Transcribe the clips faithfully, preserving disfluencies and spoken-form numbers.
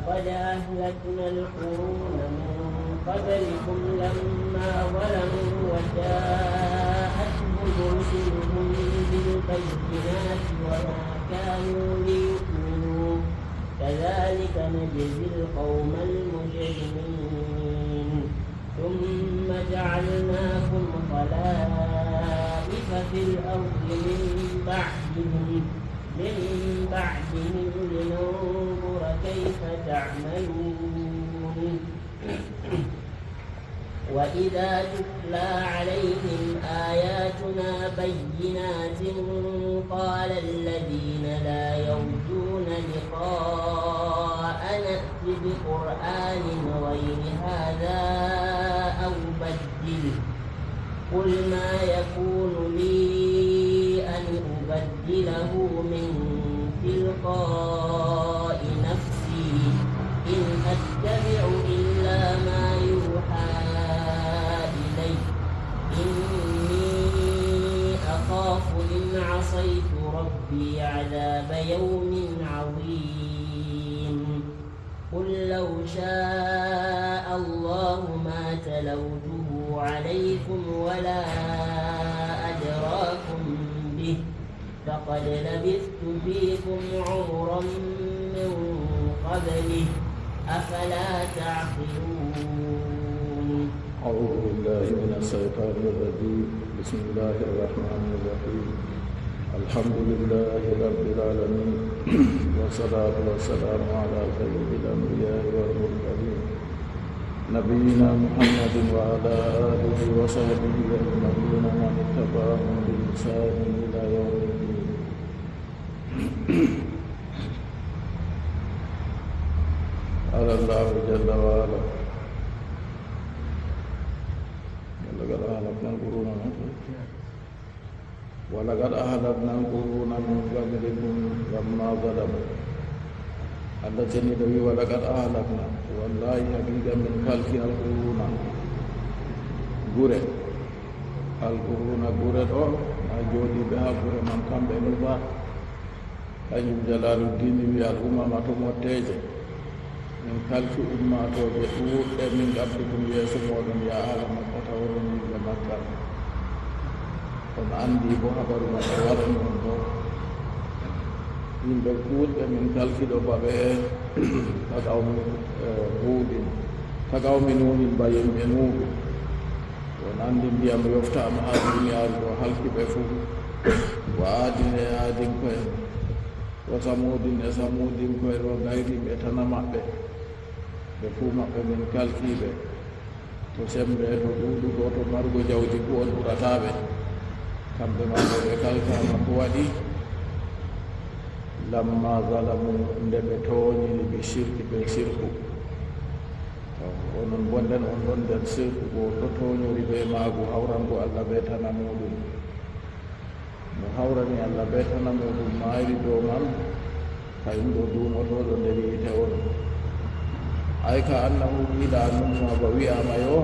قد أهلكنا القرون من قبلكم لما ظلموا وجاءتهم رسلهم بالبينات وما كانوا ليؤمنوا كذلك نجزي القوم المجرمين. ثم جعلناكم خلائف في الأرض من بعدهم من بعدهم لننظر كيف تعملون. وإذا تتلى عليهم آياتنا بينات قال الذين لا يرجون لقاءنا ائت بقرآن غير هذا أو بدله. قل ما يكون لي أن أبدله من تلقاء نفسي إن أتبع إلا ما يوحى إلي إني أخاف إن عصيت ربي عذاب يوم عظيم. قل لو شاء الله ما تلوته عليكم ولا أدراكم به فقد لبثت فيكم عمرا من قبله أفلا تعقلون. أعوذ بالله من الشيطان الرجيم. بسم الله الرحمن الرحيم. الحمد لله رب العالمين. والصلاة والسلام على سيد الأنبياء والمرسلين. نبينا محمد وعلى آله وصحبه أجمعين ومن اتبعهم بإحسان إلى يوم الدين. قال الله جل وعلا. ولقد أهلكنا القرون من قبلكم. ولقد أهلكنا القرون من قبلكم لما ظلموا. Allah seniiɗo wi, ولقد أهلكنا, wallaahi haqiiqa min kalki القرون, gure. القرون, gure ɗo, ma jooɗiiɓe haa gure man, kamɓe nufa. Kanjum Jalaaluddin wi, الأمم, to motteeje. Min kalki ummaatooje ɗuuɗɗe min قبلكم yeeso mooɗon, يا أهل مكة, onon yimɓe Makka. On anndi bo habaru maɓɓe waɗani on ɗo. Yimɓe ɗuuɗɓe min kalki ɗo, ba ɓe كقوم هود, كقوم نوح, ba yimɓe Nuuhu. On anndi ndiyam yoftaama haa duniyaaru ɗo, halki ɓe fuu. وعاد e Aadinko'en, وثمود e Samuudinko'en, وغيرهم e tana maɓɓe. Ɓe fuu maɓɓe min kalki ɓe. To semmbe, to ɗuuɗugo, to marugo jawdi fuu on ɓurataa ɓe. Kamɓe maa ɓe kalkaama. Ko waɗi? لما ظلموا, nde ɓe tooñiri, بالشرك, bee sirku. To onon bo nden on ɗon nder sirku, gooto tooñori bee maagu, hawrango Allah bee tana muuɗum. Mo hawrani Allah bee tana muuɗum maayri dow man, kayum ɗo duumotooɗo nder yiite on. أي كأنه قيل عنهم, ba wi'aama yo,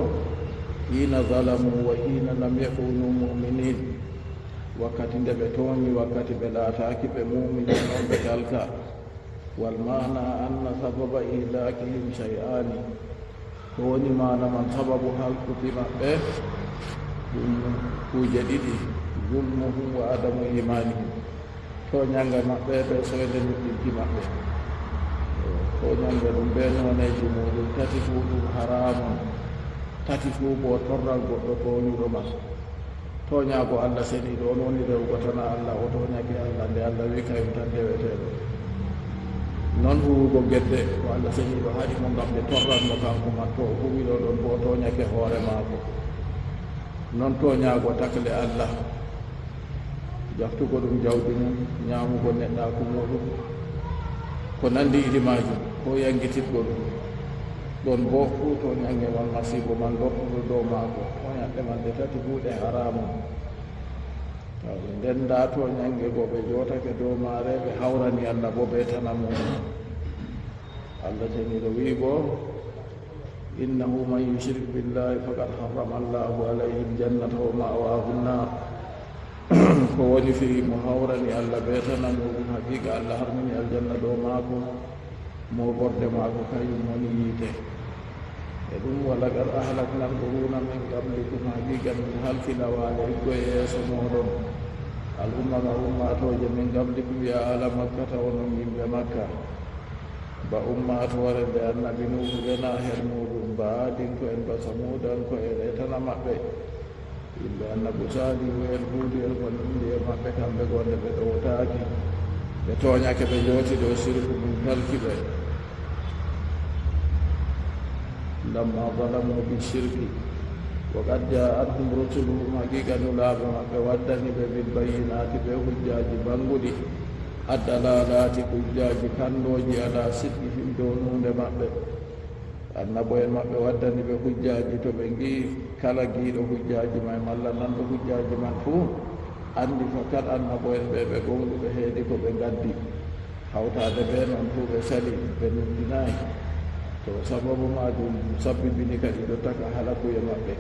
حين ظلموا وحين لم يكونوا مؤمنين. Wakkati nde ɓe tooñi, wakkati ɓe laataaki ɓe muumini, non ɓe kalka. والمعنى أن سبب إهلاكهم شيئان. Ko woni maana man, sababu halkuki maɓɓe ɗum kuuje ɗiɗi, ظلمهم وعدم إيمانهم. Tooñannge maɓɓe bee soynde nuɗɗinki maɓɓe. Tooñannge ɗum bee nooneeji muuɗum tati fuu ɗum haraamun. Tati fuu bo torran goɗɗo tooñuɗo ma. Tooñaago Allah seniiɗo, on woni rewugo tana Allah, o tooñake Allah nde Allah wi kayum tan deweteeɗo. Non huuwugo gedde ko Allah seniiɗo haɗi mo ngam ɗe torran mo kanko man, to o huuwi ɗo ɗon bo o tooñake hoore maako. Non tooñaago takle Allah, jaftugo ɗum jawdi mum, nyaamugo neɗɗaaku muuɗum, ko nanndi iri maajum, ko yanngititgo ɗum. Ɗon boo fuu tooɲannge man, masiibo man lortuɗo dow maako, tooɲaɗɗe man ɗe tati fuu ɗe haraamun. Tawi nden ndaa tooɲannge goo ɓe jootake dow maare, ɓe hawrani Allah boo bee tana muuɗum. Allah Ceniiɗo wi'i boo, إنه من يشرك بالله فقد حرم الله عليه الجنة ومأواه النار. Ko woni fii mo hawrani Allah bee tana muuɗum, haqiiqa Allah harmini aljanna dow maako, Mooborde maako kañum woni yiite. E ɗum, "Wa laqad ahlaknal quruuna min qablikum", haqiiqa min halki lawaale iggoye yeeso mooɗon, "al umama", ummaatooje, "min qablikum", ya ahla Makkata, onon yimɓe Makka. Ba ummaatoore nde Annabi Nuuhu rena her muuɗum, ba Aadinko'en, ba Samuudanko'en e tana maɓɓe. Yimɓe Annabi Saalihu en, Huudu en, ko nanndi e maɓɓe, kamɓe goo nde ɓe ɗowtaaki, ɓe tooñake, ɓe njooti dow sirku, min kalki ɓe. "Lamma zalamu bi shirki, wa qad jaa'athum rusuluhum", haqiiqa nulaaɓe maɓɓe waddani ɓe, "bil bayyinaati", ɓe hujjaaji bannguɗi, "ad-dalaalaati", hujjaaji kanndooji, "ala sidqihim", dow nuunde maɓɓe. Annabo'en maɓɓe waddani ɓe hujjaaji, to ɓe ngi'i kala giiɗo hujjaaji may malla nanɗo hujjaaji man fuu, anndi fakat annabo'en ɓe, ɓe goonɗuɓe heedi ko ɓe ngaddi. Hawtaade bee noon fuu ɓe sali, ɓe nuɗɗinaay. To sababu maajum sabbibini kadi jottaka halakuye maɓɓe.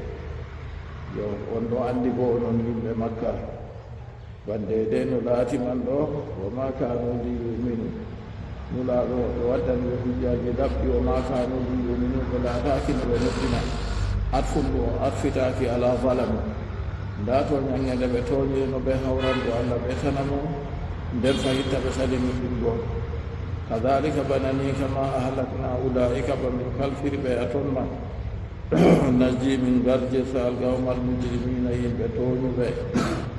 Yo on ɗo anndi boo, onon yimɓe Makka, bannde de no laati man ɗo, "wa ma kaanu li yu'minu". Nulaaɗo, ɓe waddani ɓe hujjaaji labɗi, "wa ma kaanu li yu'minu", ɓe laataaki no ɓe nuɗɗina. Atfun ɗo, atfitaaki ala zalamu. Ndaa tooñannge nde ɓe tooñi no ɓe hawrango Allah, ɓe tana mo, nden fahitta ɓe sali nuɗɗingo. "Kadhalika", bana ni, "kama ahlakna ulaa'ika", ba min kalkiri ɓe a ton man. "Najzi", min garjirta, "al-qawmal mujrimiina", yimɓe tooñuɓe,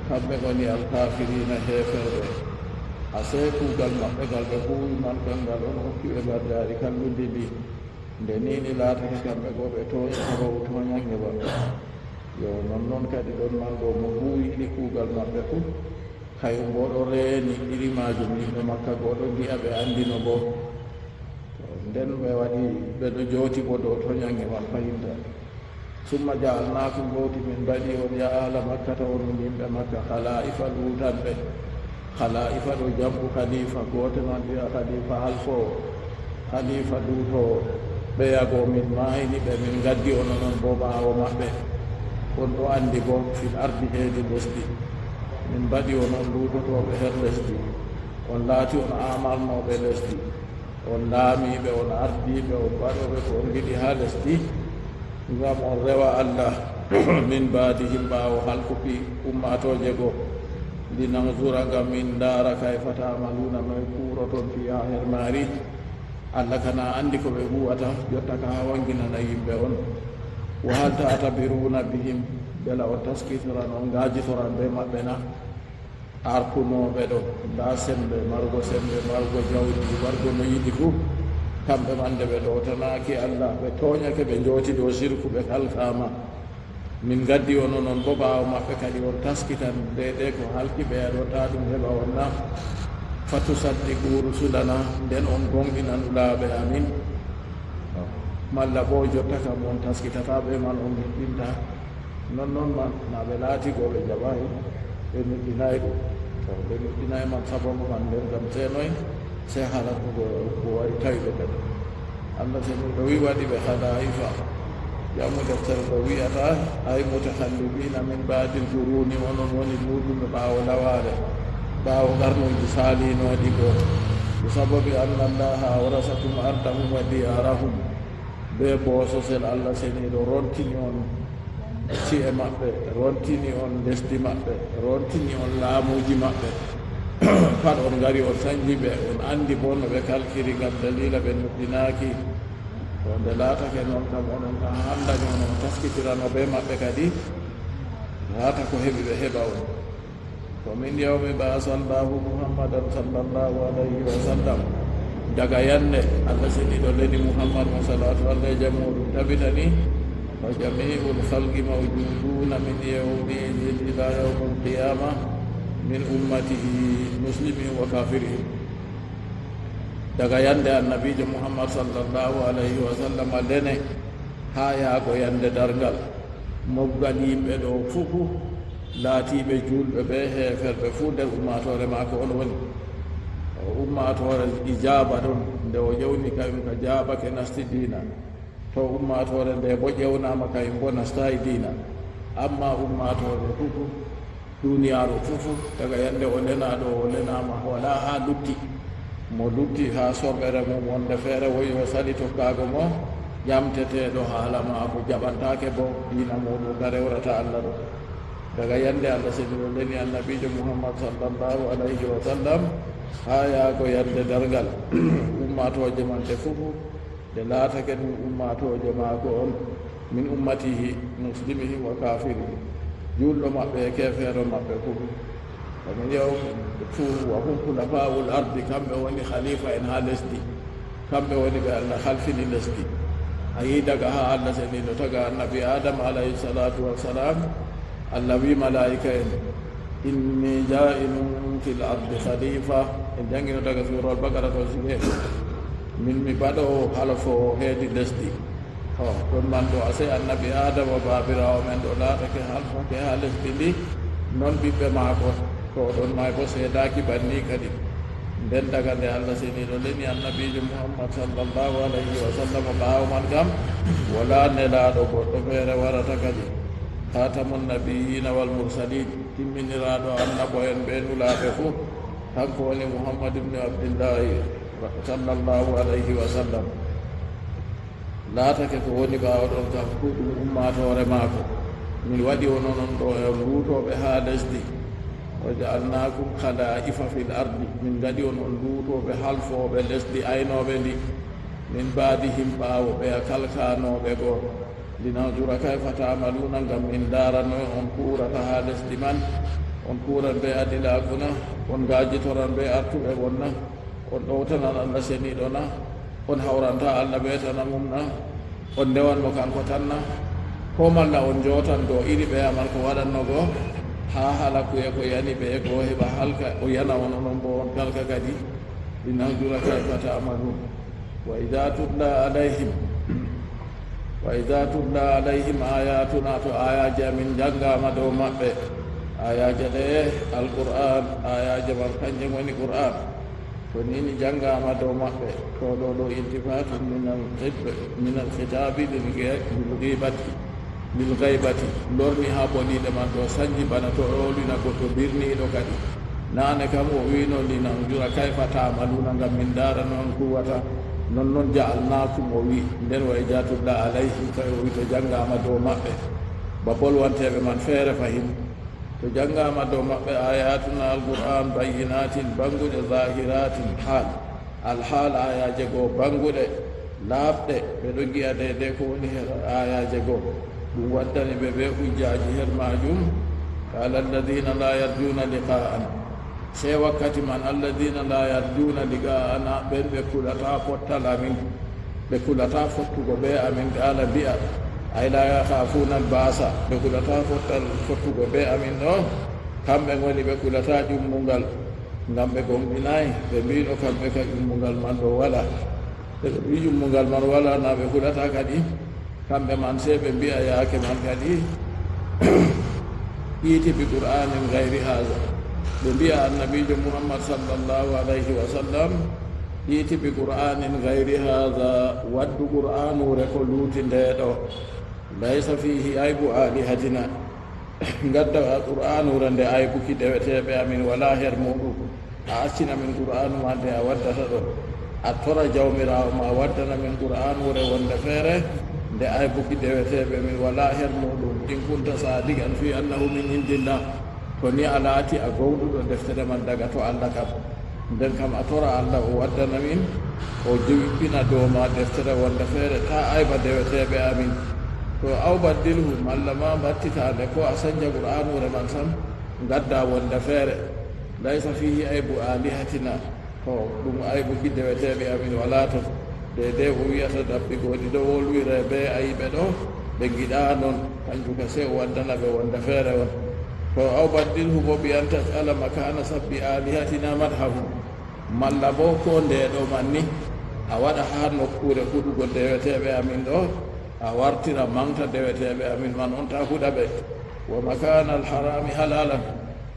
kamɓe ngoni al-kaafiriina, heeferɓe. Asee kuugal maɓɓe ngal ɓe huuwi man, kan ngal on hokki ɓe mbarjaari kallundi ndi. Nde nii ni laatake kamɓe goo ɓe tooñi sababu tooñannge maɓɓe. Yo non non kadi ɗon man ɗo mo huuwi iri kuugal maɓɓe fuu, kayum boo ɗo reeni iri maajum, yimɓe Makka goo ɗo ngi'a ɓe anndino boo. To nden ɓe waɗi, ɓe ɗo jooti bo dow toɲange man fayinta. "Summa ja'alnaakum", hawti min mbaɗi on, "ya ahla Makkata", onon yimɓe Makka, "khalaa'ifa", luutanɓe. Khalaa'ifa ɗo jam'u khalifa, gooto man wi'a khalifa halfoowo, khalifa luutoowo. Ɓe yago min maayni ɓe, min ngaddi on onon bo ɓaawo maɓɓe. On ɗo anndi bo, "fil ardi", heedi lesdi. Min mbaɗi on on luutotooɓe her lesdi. On laati on aamarnooɓe lesdi. On laamiiɓe, on ardiiɓe, on mbaɗooɓe ko on ngiɗi haa lesdi, ngam on rewa Allah, "min ba'dihim", ɓaawo halkuki ummaatooje goo. "Linanzura", ngam min ndaara, "kayfa ta'maluuna", noy kuuroton, "fiihaa", her maari. Allah kana anndi ko ɓe huuwata, jotta ka haa wanginana yimɓe on. "Wa hal ta'tabiruuna bihim", mbela on taskitoran, on ngaajitoran bee maɓɓe na? Artunooɓe ɗo, ndaa semmbe, marugo semmbe, marugo jawdi, wargo no yiɗi fuu. Kamɓe man nde ɓe ɗowtanaaki Allah, ɓe tooɲake, ɓe njooti dow sirku, ɓe kalkaama. Min ngaddi on onon bo ɓaawo maɓɓe kadi, on taskitan nde, ɗe ko halki ɓe, a ɗo taa ɗum heɓa on na? "Fatusaddiqu rusulana", nden on goonɗina nulaaɓe amin. Malla boo jotta kam on taskitataa ɓe man, on nuɗɗintaa. Non non man, na ɓe laati go ɓe jaɓaay, ɓe nuɗɗinaay ɗum. To ɓe nuɗɗinaay man, sababu man nden kam sey noy, sey hala ko, ko wari tawi ɓe kadi. Allah seniiɗo wi waɗi ɓe khalaa'ifa. Jaamu deftere ko wi'ata, "Ay mutakhallifina min ba'dil quruni", onon woni luutuɓe ɓaawo lawaale, ɓaawo qarnuuji saaliinooɗi goo. "Bi sababi anna Allaha awrasakum ardahum wa diyarahum." Bee bososel Allah seniiɗo rontini on ci'e maɓɓe, rontini on lesdi maɓɓe, rontini on laamuuji maɓɓe. Pat on ngari on saɲji ɓe, on anndi boo no ɓe kalkiri ngam daliila ɓe nuɗɗinaaki. To nde laatake non kam, onon kam handani on, on taskitirano bee maɓɓe kadi, laata ko heɓi ɓe heɓa on. "Wa min yawmi ba'asa Allahu Muhammadan sallallahu alayhi wa sallam." Daga yande Allah seniiɗo leni Muhammad, mo salaatu Allah e jam muuɗum tabitani, "fa jami'ul khalqi mawjuduna min yawmi idhin ila yawmil qiyamah min ummatihi muslimin wa kafirin." Daga yande Annabiijo Muhammad sallallahu alayhi wa sallam lene haa yaago yande darngal, moggal yimɓe ɗo fuu, laatiiɓe juulɓe bee heeferɓe fuu nder ummaatoore maako on woni. O ummaatoore ijaaba ɗon, nde o ƴewni kayum ka jaabake nasti diina. To ummaatoore nde boo ƴewnaama kayum boo nastaay diina. Ammaa ummaatoore fuu, duniyaaru fuu, daga yande o lenaa ɗo, o lenaama, walaa haa lutti. Mo lutti haa sorɓere mum wonde feere woyi o sali tokkaago mo, ƴamteteeɗo haala maako jaɓantaake bo diina muuɗum ka rewrata Allah ɗo. Daga yande Allah seniiɗo leni Annabiijo Muhammad sallallahu alayhi wa sallam haa yaago yande darngal, ummaatooje man ɗe fuu ɗe laatake ɗum ummaatooje maako on, min ummatihi muslimihim wa kafirihim, juulɗo maɓɓe e keefeero maɓɓe fuu. Wa min yawm fuu wa hum khulafa'ul ardi, kamɓe woni khalifa en haa lesdi, kamɓe woni ɓe Allah halfini lesdi. A yii daga haa Allah seniiɗo taga Annabi Adam alayhi salatu wassalam, Allah wi malaa'ika en, inni ja'ilun fil ardi khalifa. En janngino daga Suura Al-Baqara to siɓe. Min mi baɗoowo halfoowo heedi lesdi. To, ɗon man ɗo, a sey Annabi Aadama, baabiraawo men ɗo, laatake halfake haa lesdi ndi, non ɓiɓɓe maako. To, ɗon may bo seedaaki banni kadi. Nden daga nde Allah seniiɗo leni Annabiijo Muhammad sallallahu alayhi wa sallam, ɓaawo man kam, walaa nelaaɗo goɗɗo feere warata kadi. Khatamun nabiyyiina wal mursaliin, timminiraaɗo annabo'en ɓe nulaaɓe fuu, kanko woni Muhammad ibn Abdillahi sallallahu alayhi wa sallam. Laatake ko woni ɓaawo ɗon kam fuu ɗum ummaatoore maako. Min waɗi on onon ɗo e on luutooɓe haa lesdi. Wa ja'alnaakum khalaa'ifa fil ardi, min ngaɗi on on luutooɓe halfooɓe lesdi aynooɓe ndi. Min ba'dihim, ɓaawo ɓeya kalkaanooɓe goo. Linanzura kayfa ta'maluuna, ngam min ndaara noy on kuuwrata haa lesdi man. On kuuwran bee adilaaku na? On ngaajitoran bee artuɓe mon na? On ɗowtanan Allah seniiɗo na? On hawrantaa Allah bee tana mum na? On ndewan mo kaŋko tan na? Koo malla on njootan dow iri ɓeya man ko waɗanno go? Haa hala ku'e ko yani ɓe go heɓa halka, o yana on, onon boo on kalka kadi. Linanzura kayfa ta'maluun. Wa idha tutla alayhim, wa idha tutla alayhim ayatuna, to aayaaje amin njanngaama dow maɓɓe, aayaaje ɗe Alqur'aan, aayaaje man kanje ngoni Qur'aan. To nii ni njanngaama dow maɓɓe, to ɗo ɗo iltifatun min al-khit-, min al-khitabi lil ghi-, lil ghibati, lil ghaibati, lorni haa boliiɗe man ɗo sanji bana to o wolwina goɗɗo birniiɗo kadi. Naane kam o wi'no, linanzura kayfa ta'maluuna, ngam min ndaara no on kuwata. Non non ja'alnaakum, o wi'i. Nden wa idha tutla alayhim, fay o wi'i to janngaama dow maɓɓe, ba bolwanteeɓe man feere fahin. To janngaama dow maɓɓe ayatuna Alqur'aan bayyinatin, bannguɗe, zahiratin, haal, alhaal aayaaje goo bannguɗe, laaɓɗe, ɓe ɗo ngi'a deydey ko woni her aayaaje goo. Ɗum waddani ɓe bee hujjaaji her maajum. Qaala alladhina la yarjuna liqa'ana. Sey wakkati man, alladhina la yarjuna liqa'ana, ɓen ɓe kulataa pottal amin, ɓe kulataa fottugo bee amin, qaala, mbi'a, ay la yakhafuna al-ba'sa, ɓe kulataa fottal, fottugo bee amin ɗo, kamɓe ngoni ɓe kulataa ƴummungal, ngam ɓe gomɗinaay, ɓe mbi'no kamɓe ka ƴummungal man ɗo walaa. Ɓe mbi'i ƴummungal man walaa, na ɓe kulataa kadi? Kamɓe man sey ɓe mbi'a yaake man kadi, i'ti bi qur'anin ghayri haadha. Ɓe mbi'a Annabiijo Muhammad sallallahu alayhi wa sallam, i'ti bi qur'anin ghayri haadha, waddu qur'aanuure ko luuti ndee ɗo. Laysa fiihi aybu aalihatina. Ngadda qur'aanuure nde aybuki deweteeɓe amin walaa her muuɗum. A accina min qur'aanu ma nde a waddata ɗo. A tora Jawmiraawo ma waddana min qur'aanuure wonde feere nde aybuki deweteeɓe min walaa her muuɗum. In kunta saadiqan fii annahu min indillah, to ni a laati a gomɗuɗo deftere man daga to Allah kam, nden kam a tora Allah o waddana min, o jippina dow ma deftere wonde feere, taa ayba deweteeɓe amin. To aw baddilhu, malla ma mbattita nde, ko a sanja qur'aanuure man sam, ngadda wonde feere. Laysa fiihi aybu aalihatina. To ɗum aybuki deweteeɓe amin walaa ton. Deydey o wi'ata ɗaɓɓi goo ɗiɗo wolwire bee ayiɓe ɗo, ɓe ngiɗaa non, kanjum ka sey o waddana ɓe wonde feere on. To aw baddilhu bo bi an tas'ala makaana sabbi aalihatina madhahum. Malla bo koo ndee ɗo man ni, a waɗa haa nokkuure huɗugo deweteeɓe amin ɗo, a wartira maŋgta deweteeɓe amin man on, taa huɗa ɓe. Wa makaana al-haraami halaalan.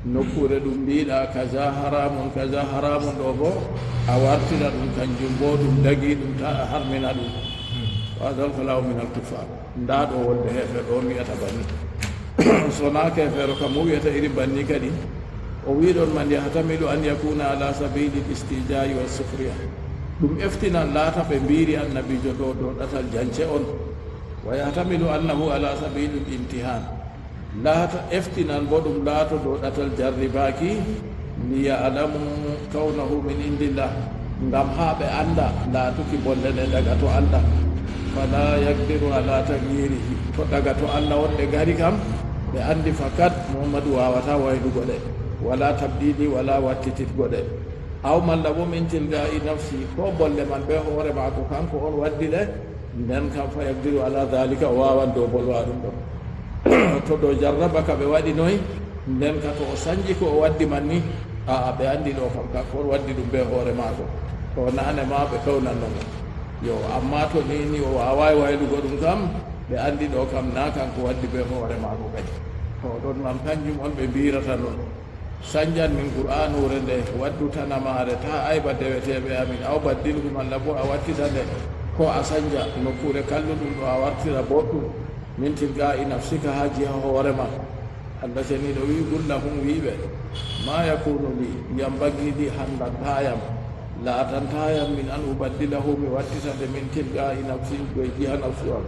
Nokkuure ɗum mbi'ɗaa kaza haraamun, kaza haraamun ɗo boo, a wartira ɗum kanjum boo ɗum dagiiɗum, taa a harmina ɗum. Wa haadha al-kalaamu min al-kuffaar. Ndaa ɗo wolde heefeerɗo on wi'ata banni. Sonaa keefeero kam mo wi'ata irin banni kadi, O wi'i ɗon, man yahtamilu an yakuna ala sabili l-istihja'i wa sukhriya. Ɗum eftinan laata ɓe mbiiri annabiijo ɗo dow ɗatal jance on. Wa yahtamilu annahu ala sabili l-imtihan. Laata, eftinan bo ɗum laato dow ɗatal jarribaaki, li ya'lamu kawnahu min indillah, ngam haa ɓe annda laatuki bolle ɗe daga to Allah. Fala yaqdiru ala taghyirihi. To daga to Allah on ɗe ngari kam, ɓe anndi fakat Muhammadu waawataa waylugo ɗe, wala tabdili, wala wattititgo ɗe. Aw malla bo min tilga'i nafsi, ko bolle man be hoore maako kanko on waddi ɗe, nden kam fa yaqdiru ala dhalika, o waawan dow bolwa ɗum ɗon. To dow jarraba ka ɓe waɗi noy, nden ka to o sanji ko o waddi man ni, a'a, ɓe anndi ɗo kam kanko on waddi ɗum be hoore maako. To nane ma ɓe kawnanno mo. Yo, amma to ni, ni o waawaay waylugo ɗum kam, ɓe anndi ɗo kam na kanko waddi be hoore maako kadi. To ɗon man kanjum on ɓe mbiirata non. Sanjan min Qur'aanuure nde, waddu tanamaare, taa ayba deweteeɓe amin, aw baddilhu, malla bo a wattita nde, ko a sanja nokkuure kalluɗum ɗo a wartira boɗɗum, min tilga'i nafsika, haa jiha hoore ma. Allah seniiɗo wi'i, qul lahum, wi'i ɓe, ma yakunu li, yanbaghi li, handantaa yam, laatantaa yam, min an ubaddilahu, mi wattita nde, min tilga'i nafsi, dow jiha nafsu am,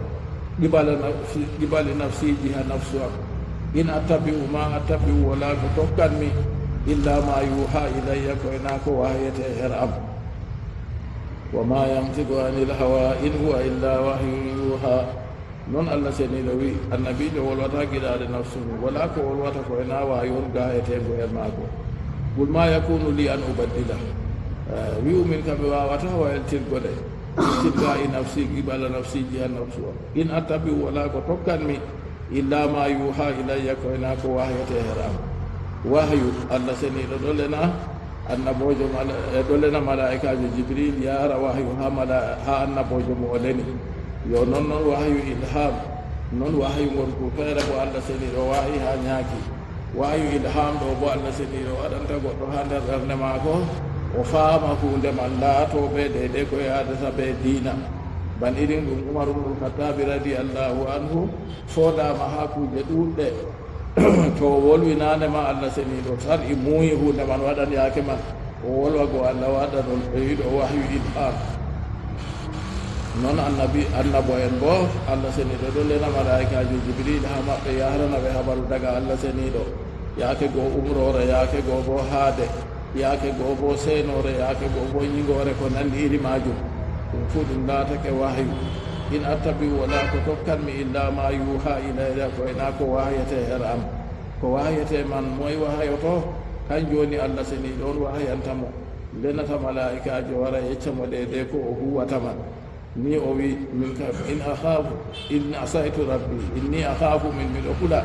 qibala nafsi, qibali nafsi, jiha nafsu am. In attabi'u, ma attabi'u, wala ko tokkanmi, illa ma yuha ilayya, ko e naa ko wahayete her am. Wa ma yantiqu anil hawa, in huwa illa wahyun yuha. Non Allah seniiɗo wi'i, annabiijo wolwataa giɗaade nafsu mum, walaa ko wolwata ko e naa waayu on gaayeteeŋgu e maako. Qul ma yakunu li an ubaddila. Eh, wi'u min kam mi waawataa waylitirgo ɗe. Tilga'i nafsi, qibala nafsi, jiha nafsu am. In attabi'u, walaa ko tokkanmi, illa ma yuha ilayya, ko e naa ko wahyete her am. Wahyu, Allah seniiɗo ɗo lena annaboojo mala-, e ɗo lena malaa'ikaajo Jibril yaara wahyu haa mala-, haa annaboojo mo o leni. Yo non non wahyu ilham, non wahyu ngon ko feere bo Allah seniiɗo wa'i haa nyaaki. Wahyu ilham ɗo bo Allah seniiɗo waɗanta goɗɗo haa nder ɓernde maako, o faama huunde man laato be deydey ko yaadata be diina. Ban irin ɗum Umar ibnul Khattabi radiyallahu anhu foodaama haa kuuje ɗuuɗɗe. To o wolwi naane ma Allah seniiɗo, sar'i muuyi huunde man waɗan yaake man. O wolwa go Allah waɗa ɗon, ɓe wi'uɗo wahyu ilham. Non annabi, annabo en bo, Allah seniiɗo ɗo lena malaa'ikaajo Jibril haa maɓɓe, yahrana ɓe habaru daga Allah seniiɗo. Yaake go umroore, yaake go bo haade, yaake go bo seenoore, yaake go bo nyigoore, ko nanndi iri maajum. Ɗum fuu ɗum laatake wahyu. In attabi'u, walaa ko tokkanmi, illa ma yuha ilayya, ko e naa ko wahayete her am. Ko wahayete man, moy wahayoto? Kanjum woni Allah seniiɗo on wahayanta mo, lenata malaa'ikaajo wara yecca mo deydey ko o huwata man. Ni o wi'i, min ka, in akhafu, in asaytu rabbi, inni akhafu, min miɗo hula,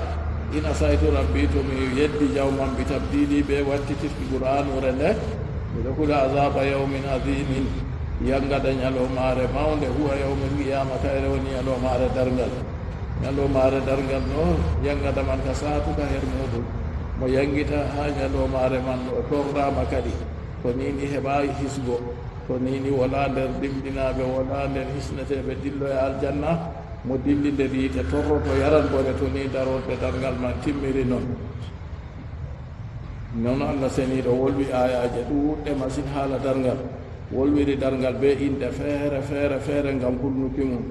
in asaytu rabbi, to mi yeddi jawmam, bi tabdili, be wattitirki Qur'aanuure nde, miɗo hula azaba yawmin azimin, yangada nyaloomaare mawnde, huwa yawmul qiyama, kayre woni nyaloomaare darngal. Nyaloomaare darngal no, yangada man ka saatuka her muuɗum, mo yangita haa nyaloomaare man ɗo torraama kadi, to ni ni heɓaayi hisgo. To ni ni, walaa nder dimɗinaaɓe, walaa nder hisneteeɓe dilloya aljanna, mo dilli nder yiite torroto yaran bone, to ni darorde darngal man timmiri non. Non Allah seniiɗo wolwi aayaaje ɗuuɗɗe masin haala darngal, wolwiri darngal bee inɗe feere, feere, feere ngam hulnuki mum.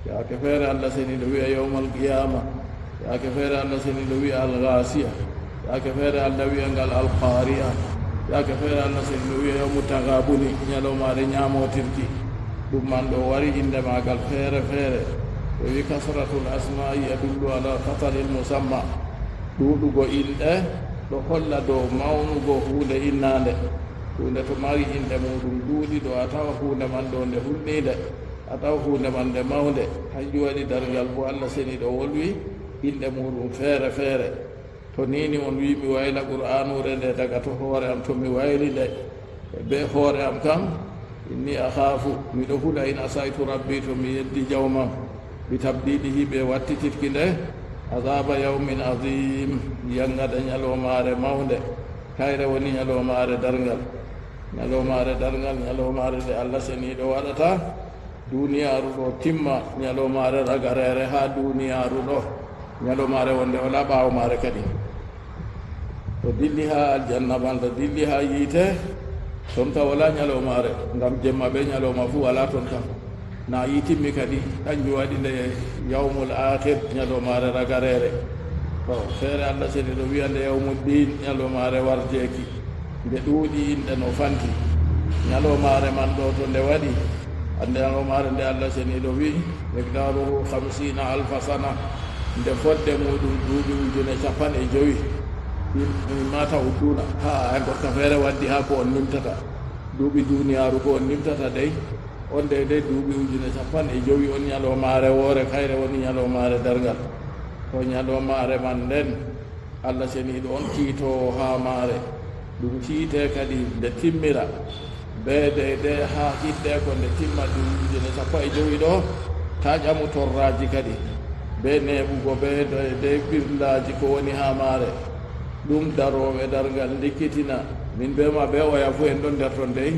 Yaake feere Allah seniiɗo wi'a yawmal qiyaama. Yaake feere Allah seniiɗo wi'a al-ghaasiya. Yaake feere Allah wi'a ngal al-qaari'a. Yaake feere Allah seniiɗo wi'a yawmu taghabuni, nyaloomaare nyaamotirki. Ɗum man ɗo wari innde maagal feere feere. Ɓe wi'i kasratul asmaa'i yadullu ala khataril musamma. Ɗuuɗugo inɗe ɗo holla dow mawnugo huunde innaande. Huunde to mari inɗe muuɗum ɗuuɗi ɗo, a tawa huunde man ɗo nde hulniinde. A tawa huunde man nde mawnde, hanjum waɗi darngal bo Allah seniiɗo wolwi inɗe muuɗum feere feere. To ni ni on wi'i mi wayla Qur'aanuure nde daga to hoore am, to mi wayli nde be hoore am kam, inni akhaafu, miɗo hula in asaytu rabbi, to mi yeddi jawmam, bi tabdilihi, be wattititki nde, azaba yawmin azim, yangada nyaloomaare mawnde, kayre woni nyaloomaare darngal. Nyaloomaare darngal, nyaloomaare nde Allah seniiɗo waɗata duniyaaru ɗo timma, nyaloomaare ragareere haa duniyaaru ɗo, nyaloomaare wonde walaa ɓaawo maare kadi. To dilli haa aljanna, malla dilli haa yiite, ton ka walaa nyaloomaare, ngam jemma bee nyalooma fuu walaa ton kam. Na yiitimmi kadi, kanjum waɗi nde yawmul aakhir, nyaloomaare ragareere. To feere, Allah Seniiɗo wi'a nde yawmuddiin, nyaloomaare warjeeki. Nde ɗuuɗi inɗe no fanti. Nyaloomaare man ɗo, to nde waɗi, nde nyaloomaare nde Allah Seniiɗo wi'i, miqdaaruhu khamsiina alfa sana, nde fodde muuɗum duuɓi ujune cappanɗe jowi. Mimma ta'udduna, haa ay goɗka feere waddi haa ko on nimtata. Duuɓi duuniyaaru ko on nimtata dey, on dey dey duuɓi ujune cappanɗe jowi on nyaloomaare woore, kayre woni nyaloomaare darngal. To nyaloomaare man nden, Allah Seniiɗo on tiitoowo haa maare, ɗum tiitee kadi nde timmira, bee dey dey haa hiddeko nde timma duuɓi ujune cappanɗe jowi ɗo, taa ƴamu torraaji kadi, bee neeɓugo bee dey dey ɓirlaaji ko woni haa maare. Ɗum darooɓe darngal ndikkitina, min bee ma bee oya fuu en ɗon nder ton dey.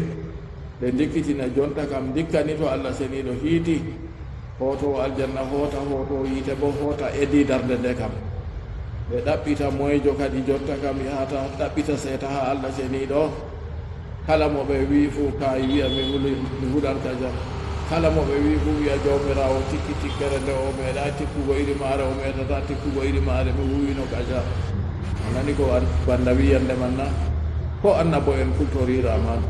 Ɓe ndikkitina jonta kam, ndikkani to Allah Seniiɗo hiiti, hootoowo aljanna hoota, hootoowo yiite boo hoota, edi darnde nde kam. Ɓe ɗaɓɓita moyjo kadi jonta kam yahata ɗaɓɓita seeta haa Allah Seniiɗo. Kala mo ɓe wi'i fuu kaay wi'a mi huli-, mi hulan kaja. Kala mo ɓe wi'i fuu wi'a Jawmiraawo tikki tikkere nde o meeɗaay tikkugo iri maare, o meetataa tikkugo iri maare, mi huwino kaja. A nani ko an-, banda wi'annde man na? Ko annabo'en kultoriraa man?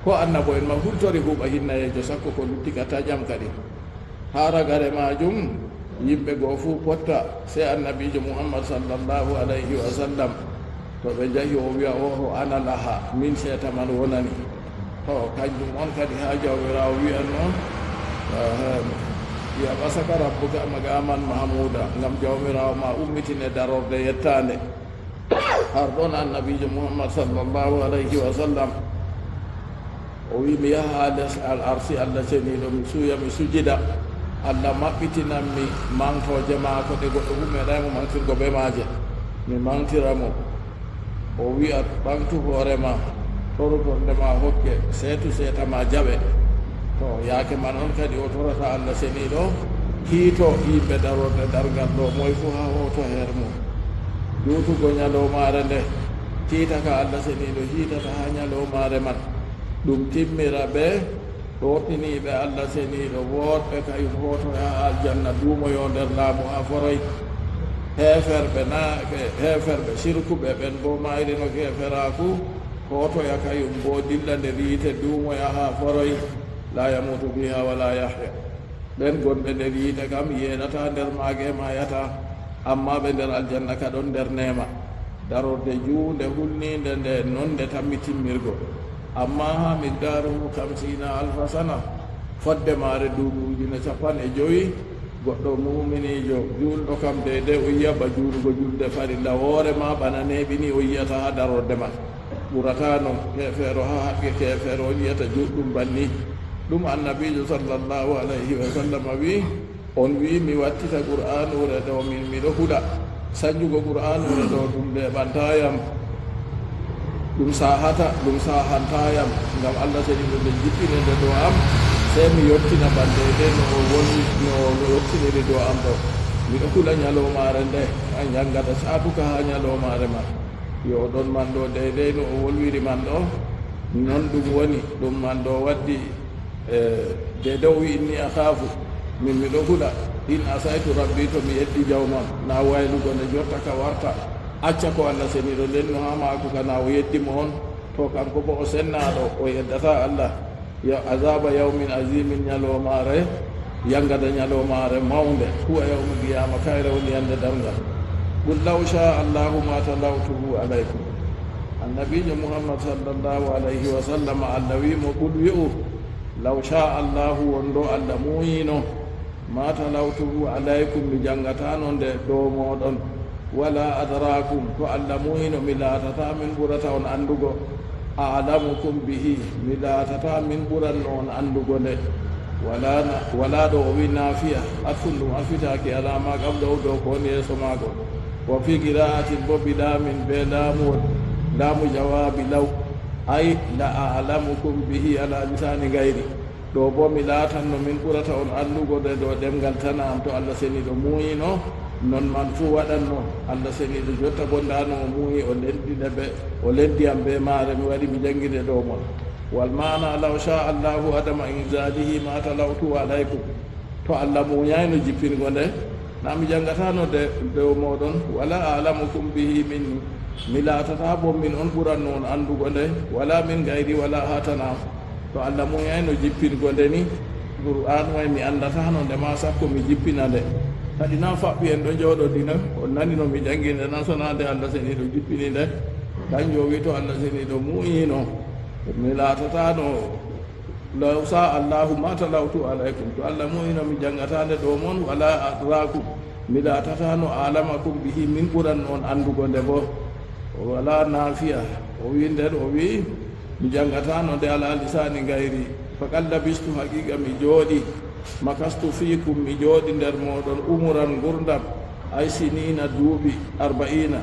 Ko annabo'en ma hultori huuɓa hinnayeejo sakko ko lutti ka taƴam kadi. Haa ragare maajum, yimɓe go fuu potta, sey annabiijo Muhammad sallallahu alayhi wa sallam. To ɓe njahi, o wi'a, "Oho, ana laha, min seeta man wonani." To, kanjum on kadi haa Jawmiraawo wi'anno, eh, "Wi'a, 'Basaka rabbuka maqaman mahmuda," ngam Jawmiraawo ma ummitine darorde yettaande. Har ɗon annabiijo Muhammad sallallahu alayhi wa sallam, o wi'i, "Mi yaha haa les al arsi Allah Ceniiɗo, mi suuya, mi sujida. Allah maɓɓitinan mi maŋgtooje maako ɗe goɗɗo fuu meeɗaay mo maŋgtirgo bee maaje. Mi maŋgtira mo." O wi'a, "Ɓaŋgtu hoore ma, toru tornde ma hokke, seetu seeta ma jaɓe." To, yaake man on kadi o torata Allah Ceniiɗo, hiito yimɓe darorde darngal ɗo, moy fuu haa hooto her mum. Juutugo nyaloomaare nde, tiita ka Allah Ceniiɗo hiitata haa nyaloomaare man, ɗum timmira bee ɗootiniiɓe Allah Ceniiɗo, woɗɓe kayum hootoya haa aljanna, duumoyo nder laamu haa foroy. Heeferɓe na, heeferɓe, sirkuɓe ɓen boo maayri no keeferaaku, hootoya kayum boo dilla nder yiite, duumoya haa foroy. Laa yamuutu fiihaa wa laa yahya. Ɓen gonɓe nder yiite kam yeeɗataa nder maage, maayataa, ammaa ɓe nder aljanna ka ɗon nder neema. Darorde juunde hulniinde nde non nde tammi timmirgo. Ammaa haa miqdaaruhu kamsiina alfa sana, fodde maare duuɓi ujine cappanɗe jowi, goɗɗo muuminiijo juulɗo kam deydey o yi'a ba juulugo julde farilla woore ma bana neeɓi ni o yi'ata haa darorde man. Ɓurataa non, keefeero haa haqqe keefeero on yi'ata juuɗɗum banni. Ɗum Annabiijo sallallahu alayhi wa sallam wi'i, on wi'i mi wattita Qur'aanuure ɗo, min miɗo hula. Sanjugo Qur'aanuure ɗo ɗum neeɓantaa yam, ɗum sahata, ɗum sahantaa yam, ngam Allah seniiɗo nde jippine nde dow am, sey mi yottina bana deydey no o woni, no o yottiniri dow am ɗo. Miɗo hula nyaloomaare nde, a njanngata saatuka haa nyaloomaare man. Yo ɗon man ɗo deydey no o wolwiri man ɗo, non ɗum woni, ɗum man ɗo waddi, e, deydey o wi'i, "Inni akhaafu, min miɗo hula, in asaytu rabbi, to mi yeddi jawmam, na waylugo nde jotta ka warta, acca ko Allah seniiɗo lenno haa maako ka na o yeddi mo on, to kanko boo o sennaaɗo, o yeddataa Allah." Ya azaaba yawmin azimin, nyaloomaare, yangada nyaloomaare mawnde, huwa yawmul qiyaama, kayre woni yande darngal. Qul law shaa Allahu ma talawtuhu alaykum. Annabiijo Muhammad sallallahu alayhi wa sallam, Allah wi'i mo, qul wi'u, law shaa Allahu, wonɗo Allah muuyino, ma talawtuhu alaykum, mi janngataano nde dow mooɗon. Wala adrakum, to Allah muuyino, mi laatataa min ɓurata on anndugo. A'lamukum bihi, mi laatataa min ɓuranno on anndugo nde. Wala na-, wala ɗo o wi naafiya, atfun ɗum atfitaaki ala ma qablahu, dow ko woni yeeso maako. Wa fi qira'atin bo bi laamin, be laamuwol, laamu jawaabi law. Ay la a'lamukum bihi ala lisaani gayri. Ɗo boo mi laatanno min ɓurata on anndugo nde dow ɗemngal tana am, to Allah seniiɗo muuyino, Non man fuu waɗanno. Allah seniiɗo jotta bo ndaa no o muuyi o lendine be, o lendi am be maare, mi waɗi mi jangine dow mon. Wal maana, law sha Allahu adama inzalihi ma talawtu alaykum. To Allah muuyayno jippingo nde, na mi jangatano nde dow mooɗon, wala a'lamukum bihi minni. Mi laatata bo min on ɓuranno on andugo nde, wala min gayri, wala haa tana am. To Allah muuyayno jippingo nde ni, Qur'aanu ay mi andatano nde ma sakko mi jippina nde. Kadi na faɓɓi en ɗo jooɗodino, on nani no mi jangi nde na, sonaa nde Allah seniiɗo jippini nde. Kanjum o wi to Allah seniiɗo muuyino, mi laatatano, law sha Allahu ma talawtu alaykum. To Allah muuyino mi jangata nde dow mon, wala adrakum. Mi laatatano a'lamakum bihi, min ɓuranno on andugo nde bo. Wala nafiya. O wi nden, o wi, mi jangatano nde ala lisaani gayri. Faqad labistu, haqiqa mi jooɗi. Makastu fiikum, mi jooɗi nder mooɗon, umuran, ngurdam. Ay siniina, duuɓi, arba'iina.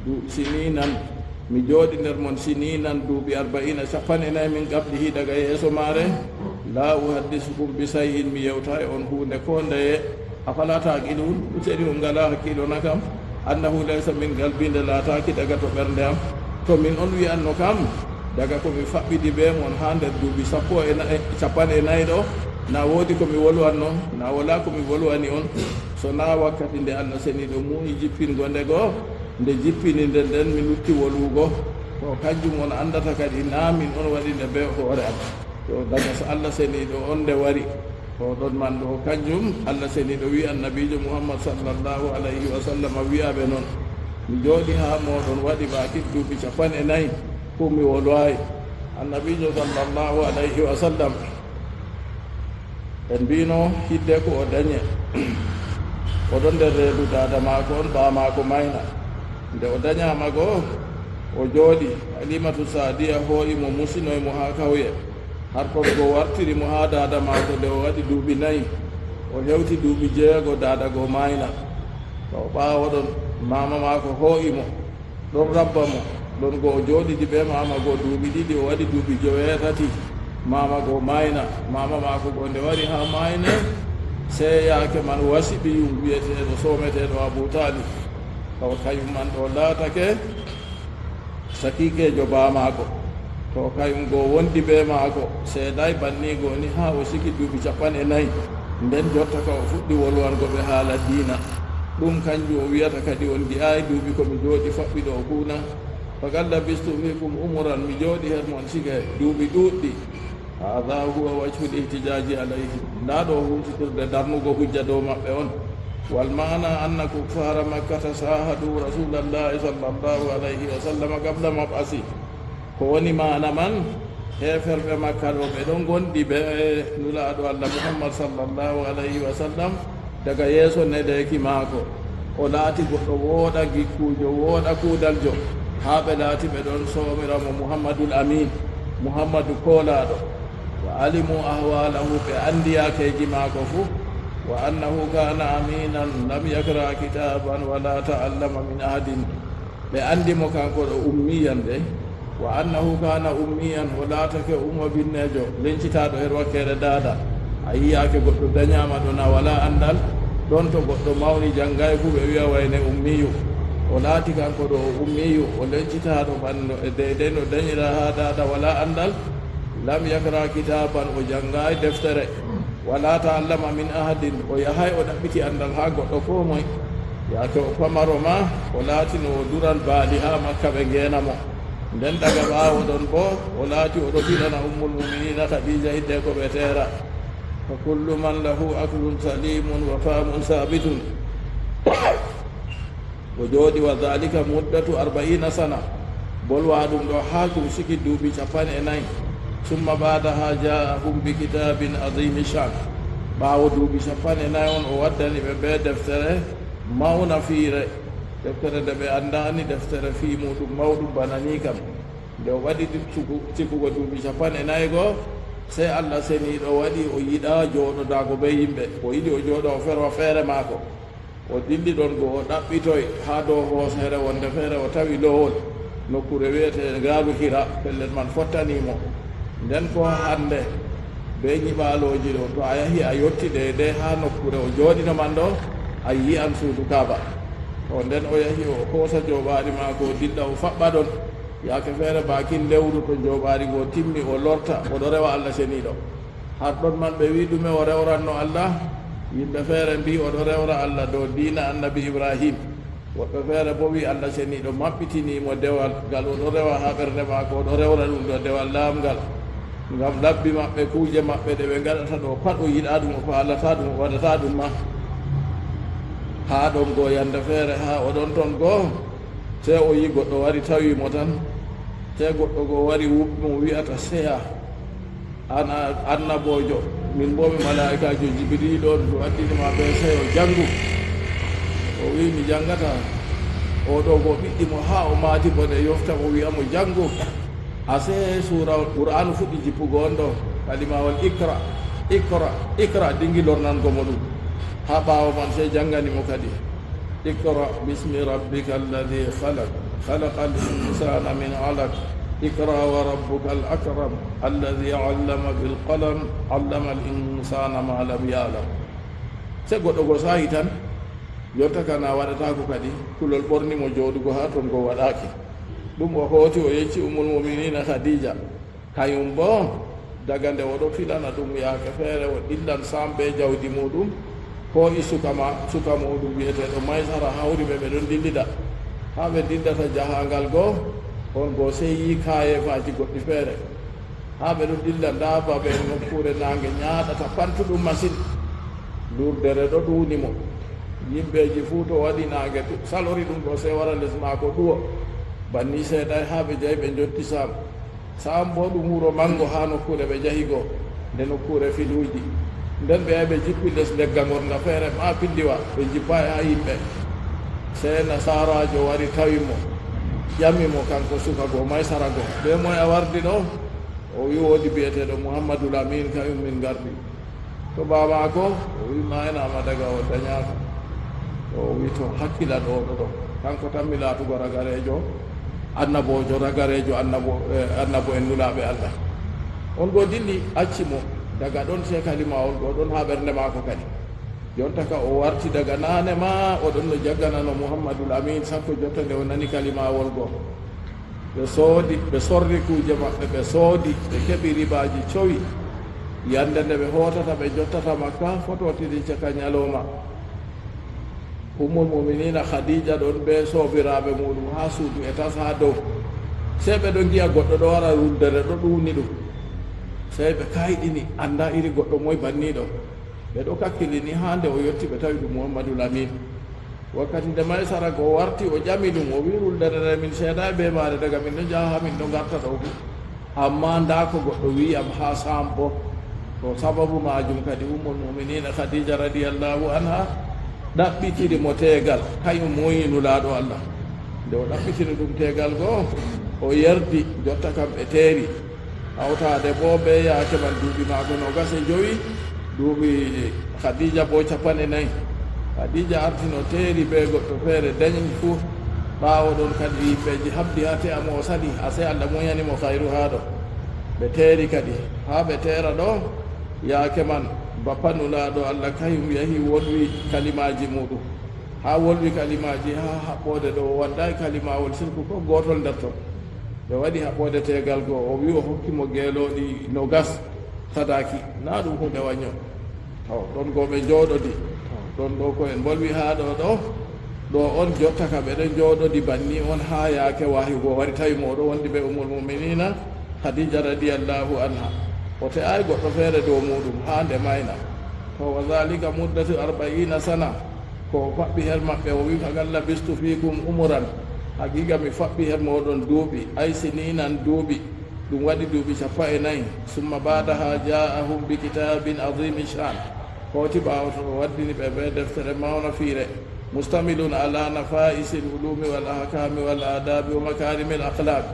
Du-, siniinan, mi jooɗi nder mon, siniinan, duuɓi, arba'iina, cappanɗe nayi, min qablihi, daga yeeso maare. La uhaddisukum bi shay'in, mi yewtaay on huunde koo ndeye. Afala taqilun, useni on ngalaa hakkiilo na kam? Annahu laysa min qalbi, nde laataaki daga to ɓernde am. To min on wi'anno kam, daga ko mi faɓɓidi bee mon haa nder duuɓi sappo e na-, e cappanɗe nayi ɗo, na woodi ko mi wolwanno, na walaa ko mi wolwani on. So na wakkati nde Allah seniiɗo muuyi jippingo nde go, nde jippini nde nden mi lutti wolwugo. To kanjum on andata kadi na min on waɗi nde bee hoore am. To daga so Allah seniiɗo on nde wari. To ɗon man ɗo, kanjum Allah seniiɗo wi annabiijo Muhammad sallallahu alayhi wa sallam wi'a ɓe non, mi jooɗi haa mooɗon waɗi bakin duuɓi cappanɗe nayi, ko mi wolwaay. Annabiijo sallallahu alayhi wa sallam, en mbino hidde ko o dañe. O ɗon nder reedu daada maako on, baa maako mayna. Nde o dañaama go, o jooɗi, Halimatu Saadiya hoo'i mo, musinoy mo haa kawye. Harkol go wartiri mo haa daada maako nde o waɗi duuɓi nayi. O hewti duuɓi jeego daada go maayna. To ɓaawo ɗon, maama maako hoo'i mo, ɗon rabba mo. Ɗon go o jooɗidi bee maama go duuɓi ɗiɗi, o waɗi duuɓi joweetati. Maama go maayna. Maama maako go nde wari haa maayne, sey yaake man wasi ɓiyum wi'eteeɗo, soometeeɗo Abu Taalib. Tawa kayum man ɗo laatake sakiikeejo baa maako. To kayum go wondi bee maako, seedaay banniigo ni haa o sigi duuɓi cappanɗe nayi. Nden jotta ka o fuɗɗi wolwango ɓe haala diina. Ɗum kanjum o wi'ata kadi on ngi'aay duuɓi ko mi jooɗi faɓɓi ɗo kuuna. Faqad labistu fiikum umuran, mi jooɗi her mon sike duuɓi ɗuuɗɗi. Haadha huwa wajhul ihtijaaji alayhim. Ndaa ɗo huusitirde darnugo hujja dow maɓɓe on. Wal maana anna kuffaara Makkata saahadu Rasuulallahi sallallahu alayhi wa sallam qabla mab'asi. Ko woni maana man? Heeferɓe Makka ɗo ɓe ɗon ngondi be Nulaaɗo Allah Muhammad sallallahu alayhi wa sallam daga yeeso neɗeeki maako. O laati goɗɗo wooɗa, gikkuujo wooɗa, kuudaljo, haa ɓe laati ɓe ɗon soomira mo Muhammadul Amin, Muhammadu koolaaɗo. Wa alimu ahwalahu, ɓe anndi yaakeeji maako fuu. Wa annahu kaana aminan lam yaqra kitaaban wala ta'allama min ahadin. Ɓe anndi mo kanko ɗo ummiyan de. Wa annahu kaana ummiyan, o laatake ummo binneejo, lencitaaɗo her wakkeere daada. A yiyaake goɗɗo dañaama ɗo na walaa anndal, ɗon to goɗɗo mawni janngaay fuu ɓe wi'a wayne ummiyu. O laati kanko ɗo o ummiyu, o lencitaaɗo ɓanno e deydey no dañira haa daada walaa anndal. Lam yaqra kitaaban, o janngaay deftere. Wala ta'allama min ahadin, o yahay o ɗaɓɓiti anndal haa goɗɗo koo moy. Yaake o pamaro ma, o laatino o duran baali haa Makka ɓe ngeena mo. Nden daga ɓaawo ɗon boo, o laati o ɗo fiɗana Ummul Mu'miniina Khadiija hiddeko ɓe teera. Fa kullu man lahu aqlun salimun wa fahmun saabitun. O jooɗi, wa dhalika muddatu arba'iina sana. Bolwa ɗum ɗo haa ɗum sigi duuɓi cappanɗe nayi. Summa ba'daha ja'ahum bi kitaabin aziimi shan. Ɓaawo duuɓi cappanɗe nayi on, o waddani ɓe bee deftere mawna fiire. Deftere nde ɓe anndaani, deftere fii muuɗum mawɗum bana nii kam. Nde o waɗi ɗi-, sigu-, sigugo duuɓi cappanɗe nayi go, sey Allah seniiɗo waɗi o yiɗaa jooɗodaago bee yimɓe. O yiɗi o jooɗa o ferwa feere maako. O dilli ɗon go o ɗaɓɓitoy haa dow hooseere wonde feere o tawi lowol, nokkuure wi'etee Gaalu Hira, pellel man fottani mo. Nden ko hannde bee nyiɓaalooji ɗo, to a yahi a yotti deydey haa nokkuure o jooɗino man ɗo, A yi'an suudu Kaaba. To nden o yahi o hoosa jooɓaari maako o dilla o faɓɓa ɗon. Yaake feere baakin lewru to jooɓaari goo timmi o lorta, o ɗo rewa Allah Ceniiɗo. Har ɗon man ɓe wi'i ɗume o rewranno Allah? Yimɓe feere mbi'i o ɗo rewra Allah dow diina Annabi Ibrahim. Woɓɓe feere boo wi'i Allah Ceniiɗo maɓɓitinii mo dewal ngal o ɗo rewa haa ɓernde maako, o ɗo rewra ɗum dow dewal laaɓngal. Ngam labbi maɓɓe, kuuje maɓɓe ɗe ɓe ngaɗata ɗo pat o yiɗaa ɗum, o faalataa ɗum, o waɗataa ɗum ma. Haa ɗon go yande feere, haa o ɗon ton go, sey o yi'i goɗɗo wari tawi mo tan. Sey goɗɗo go wari wuppi mo wi'ata, "Seya, an a annaboojo, min boo mi malaa'ikaajo Jibriilu on, mi waddini ma bee seyo, janngu." O wi'i, "Mi janngataa." O ɗo go ɓiɗɗi mo haa o maati bone yofta mo wi'a mo, "Janngu." Asee suura Qur'aanu fuɗɗi jippugo on ɗo, kalimawol iqra, iqra, iqra dingi lornango mo ɗum. Haa ɓaawo man sey janngani mo kadi, "Iqra bismi rabbika alladhi khalaq, khalaqal insana min alaq, iqra wa rabbukal akram, alladhi allama bil qalam, allamal insana ma lam ya'lam." Sey goɗɗo go saayi tan, jonta kana waɗataako kadi, kulol ɓorni mo jooɗugo haa ton go waɗaaki. Ɗum o hooti o yecci Ummul Mu'miniina Khadiija. Kayum boo, daga nde o ɗo filana ɗum yaake feere, o dillan sam bee jawdi muuɗum, hoo'i suka ma, suka muuɗum bi'eteeɗo Maysara, hawri ɓe, ɓe ɗon dillida. Haa ɓe dillata jahaaŋgal go, on go sey yi'i kaayeefaaji goɗɗi feere. Haa ɓe ɗon dilla, ndaa ba bee nokkuure naaŋge nyaaɗata, pantuɗum masin. Lurdere ɗo ɗuuni mo. Yimɓeeji fuu to waɗi naaŋge, salori ɗum ɗo, sey wara les maako ɗuwo. Banni seeɗay haa ɓe jahi ɓe njotti Saam. Saam boo ɗum wuro maŋgo haa nokkuure ɓe jahi go, nde nokkuure filuuji. Nden ɓe yahi ɓe jippi les leggal ŋorŋga feere maa pindiwa, ɓe jippaay haa yimɓe. Sey nasaaraajo wari tawi mo, ƴami mo, kanko suka go, Maysara go, "Bee moy a wardi ɗo?" O wi'i, "Woodi bi'eteeɗo Muhammadul Amiin, kayum min ngardi." To baa maako? O wi'i, "Maaynaama daga o danyaaka." O wi'i, "To, hakkilan o ɗo ɗo. Kanko tan mi laatugo ragareejo, annaboojo, ragareejo annabo-, eh, annabo'en nulaaɓe Allah." On go dilli, acci mo. Daga ɗon sey kalimawol go ɗon haa ɓernde maako kadi. Jonta ka o warti daga naane maa, o ɗon no jagganano Muhammadul Amiin, sakko jotta nde o nani kalimawol go. Ɓe soodi, ɓe sorri kuuje maɓɓe, ɓe soodi, ɓe keɓi ribaaji cowi. Yande nde ɓe hootata, ɓe jottata Makka, fototiri caka nyalooma. Ummul Mu'miniina Khadiija ɗon bee soobiraaɓe muuɗum haa suudu etas haa dow. Sey ɓe ɗon ngi'a goɗɗo ɗo wara ruldere ɗo ɗuuni ɗum. Sey ɓe kayɗini, annda iri goɗɗo moy banniiɗo. Ɓe ɗo kakkilini haa nde o yotti, ɓe tawi ɗum Muhammadul Amiin. Wakkati nde Maysara go warti, o ƴami ɗum, o wi'i, "Ruldere nde min ceedaay bee maare daga min ɗon njaha haa min ɗon ngarta ɗo fuu. Ammaa ndaa ko goɗɗo wi'i am haa Saam boo." To sababu maajum kadi Ummul Mu'miniina Khadiija radiyallaahu anha ɗaɓɓitiri mo teegal, kayum muuyi Nulaaɗo Allah. Nde o ɗaɓɓitiri ɗum teegal go, o yerdi, jotta kam ɓe teeri. Hawtaade boo bee yaake man duuɓi maako noogas e jowi, duuɓi Khadiija boo cappanɗe nayi. Khadiija arti no teeri bee goɗɗo feere daɲi fuu. Ɓaawo ɗon kadi yimɓeeji haɓdi haa te'a mo o sali, asee Allah munyani mo kayru haa ɗo. Ɓe teeri kadi, haa ɓe teera ɗo, yaake man bappa Nulaaɗo Allah kayum yahi wolwi kalimaaji muuɗum. Haa wolwi kalimaaji haa haɓɓoode ɗo o waddaay kalimawol sirku ko gootol nder ton. Ɓe waɗi haɓɓoode teegal go, o wi'i o hokki mo geelooɗi noogas sadaaki. Naa ɗum huunde wanyo. To, ɗon go ɓe njooɗodi. To, ɗon ɗo ko en mbolwi haa ɗo ɗo. Ɗo on jotta ka ɓe ɗon njooɗodi banni on haa yaake wahyu go wari tawi mo o ɗo wondi bee Ummul Mu'miniina Khadiija radiyallaahu anha. O te'aay goɗɗo feere dow muuɗum haa nde mayna. To, wa zaalika muddatu arba'iina sana. Ko o faɓɓi her maɓɓe, o wi'i, "Faqad labistu fiikum umuran." Haqiiqa mi faɓɓi her mooɗon duuɓi, ay siniinan duuɓi, ɗum waɗi duuɓi cappanɗe nayi. Summa ba'daha jaa'ahum bi kitaabin aziimi shaan. Hooti ɓaawo ton o waddini ɓe bee deftere mawna fiire, mustamilun ala nafaa'isil uluumi wal ahkaami wal aadaabi wa makaarimil akhlaaq.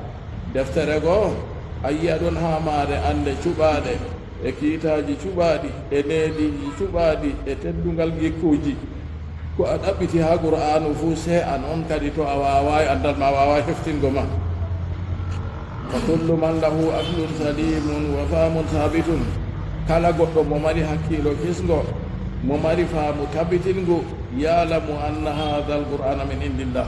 Deftere go, a yi'a ɗon haa maare annde cuɓaaɗe, e kiitaaji cuɓaaɗi, e neediiji cuɓaaɗi, e teddungal gikkuuji. Ko a ɗaɓɓiti haa Qur'aanu fuu, sey an on kadi to a waawaay anndal ma, a waawaay heftingo ma. Fa kullu man lahu aqlun salimun wa fahmun saabitun. Kala goɗɗo mo mari hakkiilo kisngo, mo mari faamu tabbitingu, يعلم أن هذا القرآن من عند الله.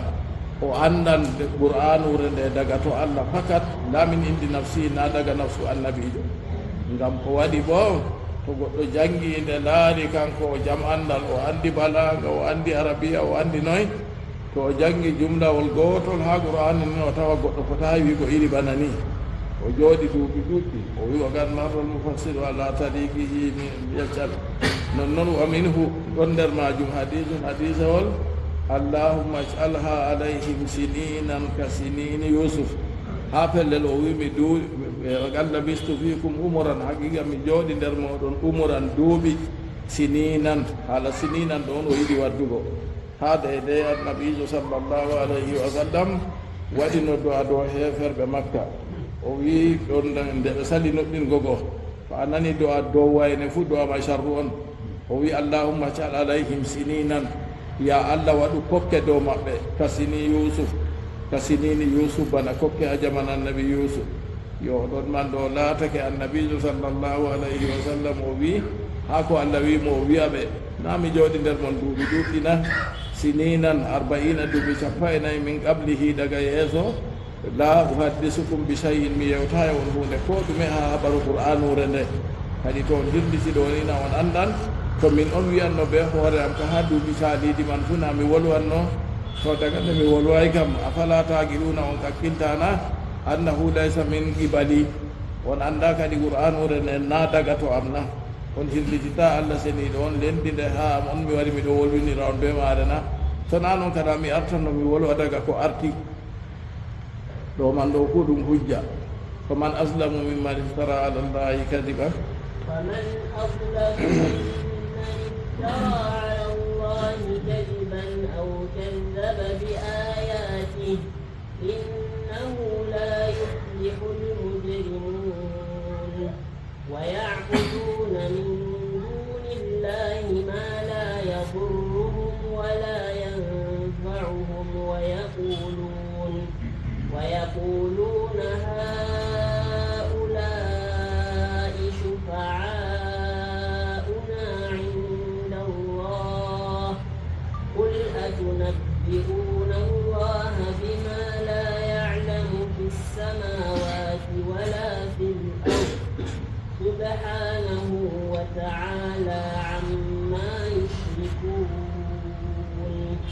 O anndan nde Qur'aanuure nde daga to Allah fakat, laa min indi nafsi, naa daga nafsu annabiijo. Ngam ko waɗi boo, to goɗɗo janngi nde, laari kanko o jam anndal, o anndi balaaga, o anndi arabiya, o anndi noy, to o janngi jumlawol gootol haa Qur'aani nden, o tawa goɗɗo fotaay wi'go iri bana ni. O jooɗi duuɓi ɗuɗɗi, o wi'i, وقد مر المفسر على طريقه من يجعل. Nonnon, ومنه, ɗon nder maajum, حديث, hadiisawol, اللهم اجعلها عليهم سنينا كسنين يوسف. Haa pellel o wi'i, mi du-, وقد لبثت فيكم عمرا, haqiiqa mi jooɗi nder mooɗon, عمرا, duuɓi, سنينا, haala سنينا ɗon o yiɗi waddugo. Haa deydey Annabiijo sallallahu alayhi wa sallam waɗino do'a dow heeferɓe Makka. O wi'i, ɗon nde ɓe sali nuɗɗingo go, to a nani do'a dow wayne fuu, do'a may sharru on. O wi'i, اللهم اجعل عليهم سنينا, ya Allah, waɗu kokke dow maɓɓe, كسني يوسف, كسنين يوسف, bana kokke haa jamaanu Annabi Yuusuf. Yo ɗon man ɗo laatake Annabiijo sallallahu alayhi wa sallam o wi'i, haa ko Allah wi'i mo o wi'a ɓe, naa mi jooɗi nder mon duuɓi ɗuɗɗi na? سنينا, أربعين, duuɓi cappanɗe nayi, من قبله, daga yeeso. لا أحدثكم بشيء, mi yewtaay on huunde koo ɗume haa habaru Qur'aanuure nde. Kadi to on hirliti ɗo ni na on anndan, to min on wi'anno bee hoore am ka haa duuɓi caaliiɗi man fuu na mi wolwanno, to daga nde mi wolwaay kam, أفلا تعقلون, on kakkiltaa na? أنه ليس من قبلي. On anndaa kadi Qur'aanuure nden naa daga to am na? On hirlititaa Allah Seniiɗo on lenndi nde haa am on mi wari miɗo wolwinira on bee maare na? To naa non, kada mi artanno mi wolwa daga ko arti. Ɗo man ɗo fuu ɗum hujja. فمن أظلم ممن افترى على الله كذبا. فمن أظلم ممن افترى على الله كذبا أو كذب بآياته إنه لا يفلح المجرمون. ويعبدون من دون الله ما لا يضرهم ولا ينفعهم ويقولون، ويقولون هؤلاء شفعاؤنا عند الله. قل أتنبئون الله بما لا يعلم في السماوات ولا في الأرض. سبحانه وتعالى عما يشركون.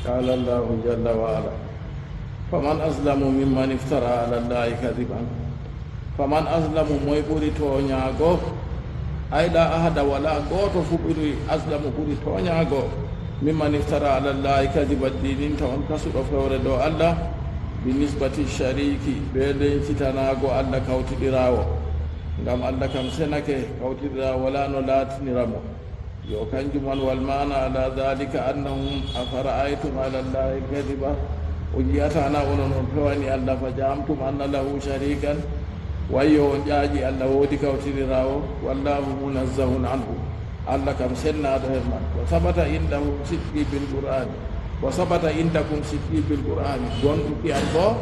قال الله جل وعلا: فمن أظلم ممن افترى على الله كذبا. فمن أظلم, moy ɓuri tooñaago? Ay, لا أحد, walaa gooto fuu ɓuri, أظلم, ɓuri tooñaago, ممن افترى على الله كذبا, diininta on kasuɗo fewre dow Allah, بنسبة الشريك, bee lencitanaago Allah kawtiɗiraawo. Ngam Allah kam senake kawtiɗiraawo, walaa no laatinira mo. Yo kanjum on, والمعنى على ذلك أنهم أفرأيتم على الله كذبا, o yi'ataa na onon on pewani Allah, فزعمتم أن له شريكا, wayyo on ƴaaƴi Allah woodi kawtiɗiraawo, والله منزه عنه, Allah kam sennaaɗo her man. وثبت عندهم صدقي بالقرآن، وثبت عندكم صدقي بالقرآن, gooŋɗuki am boo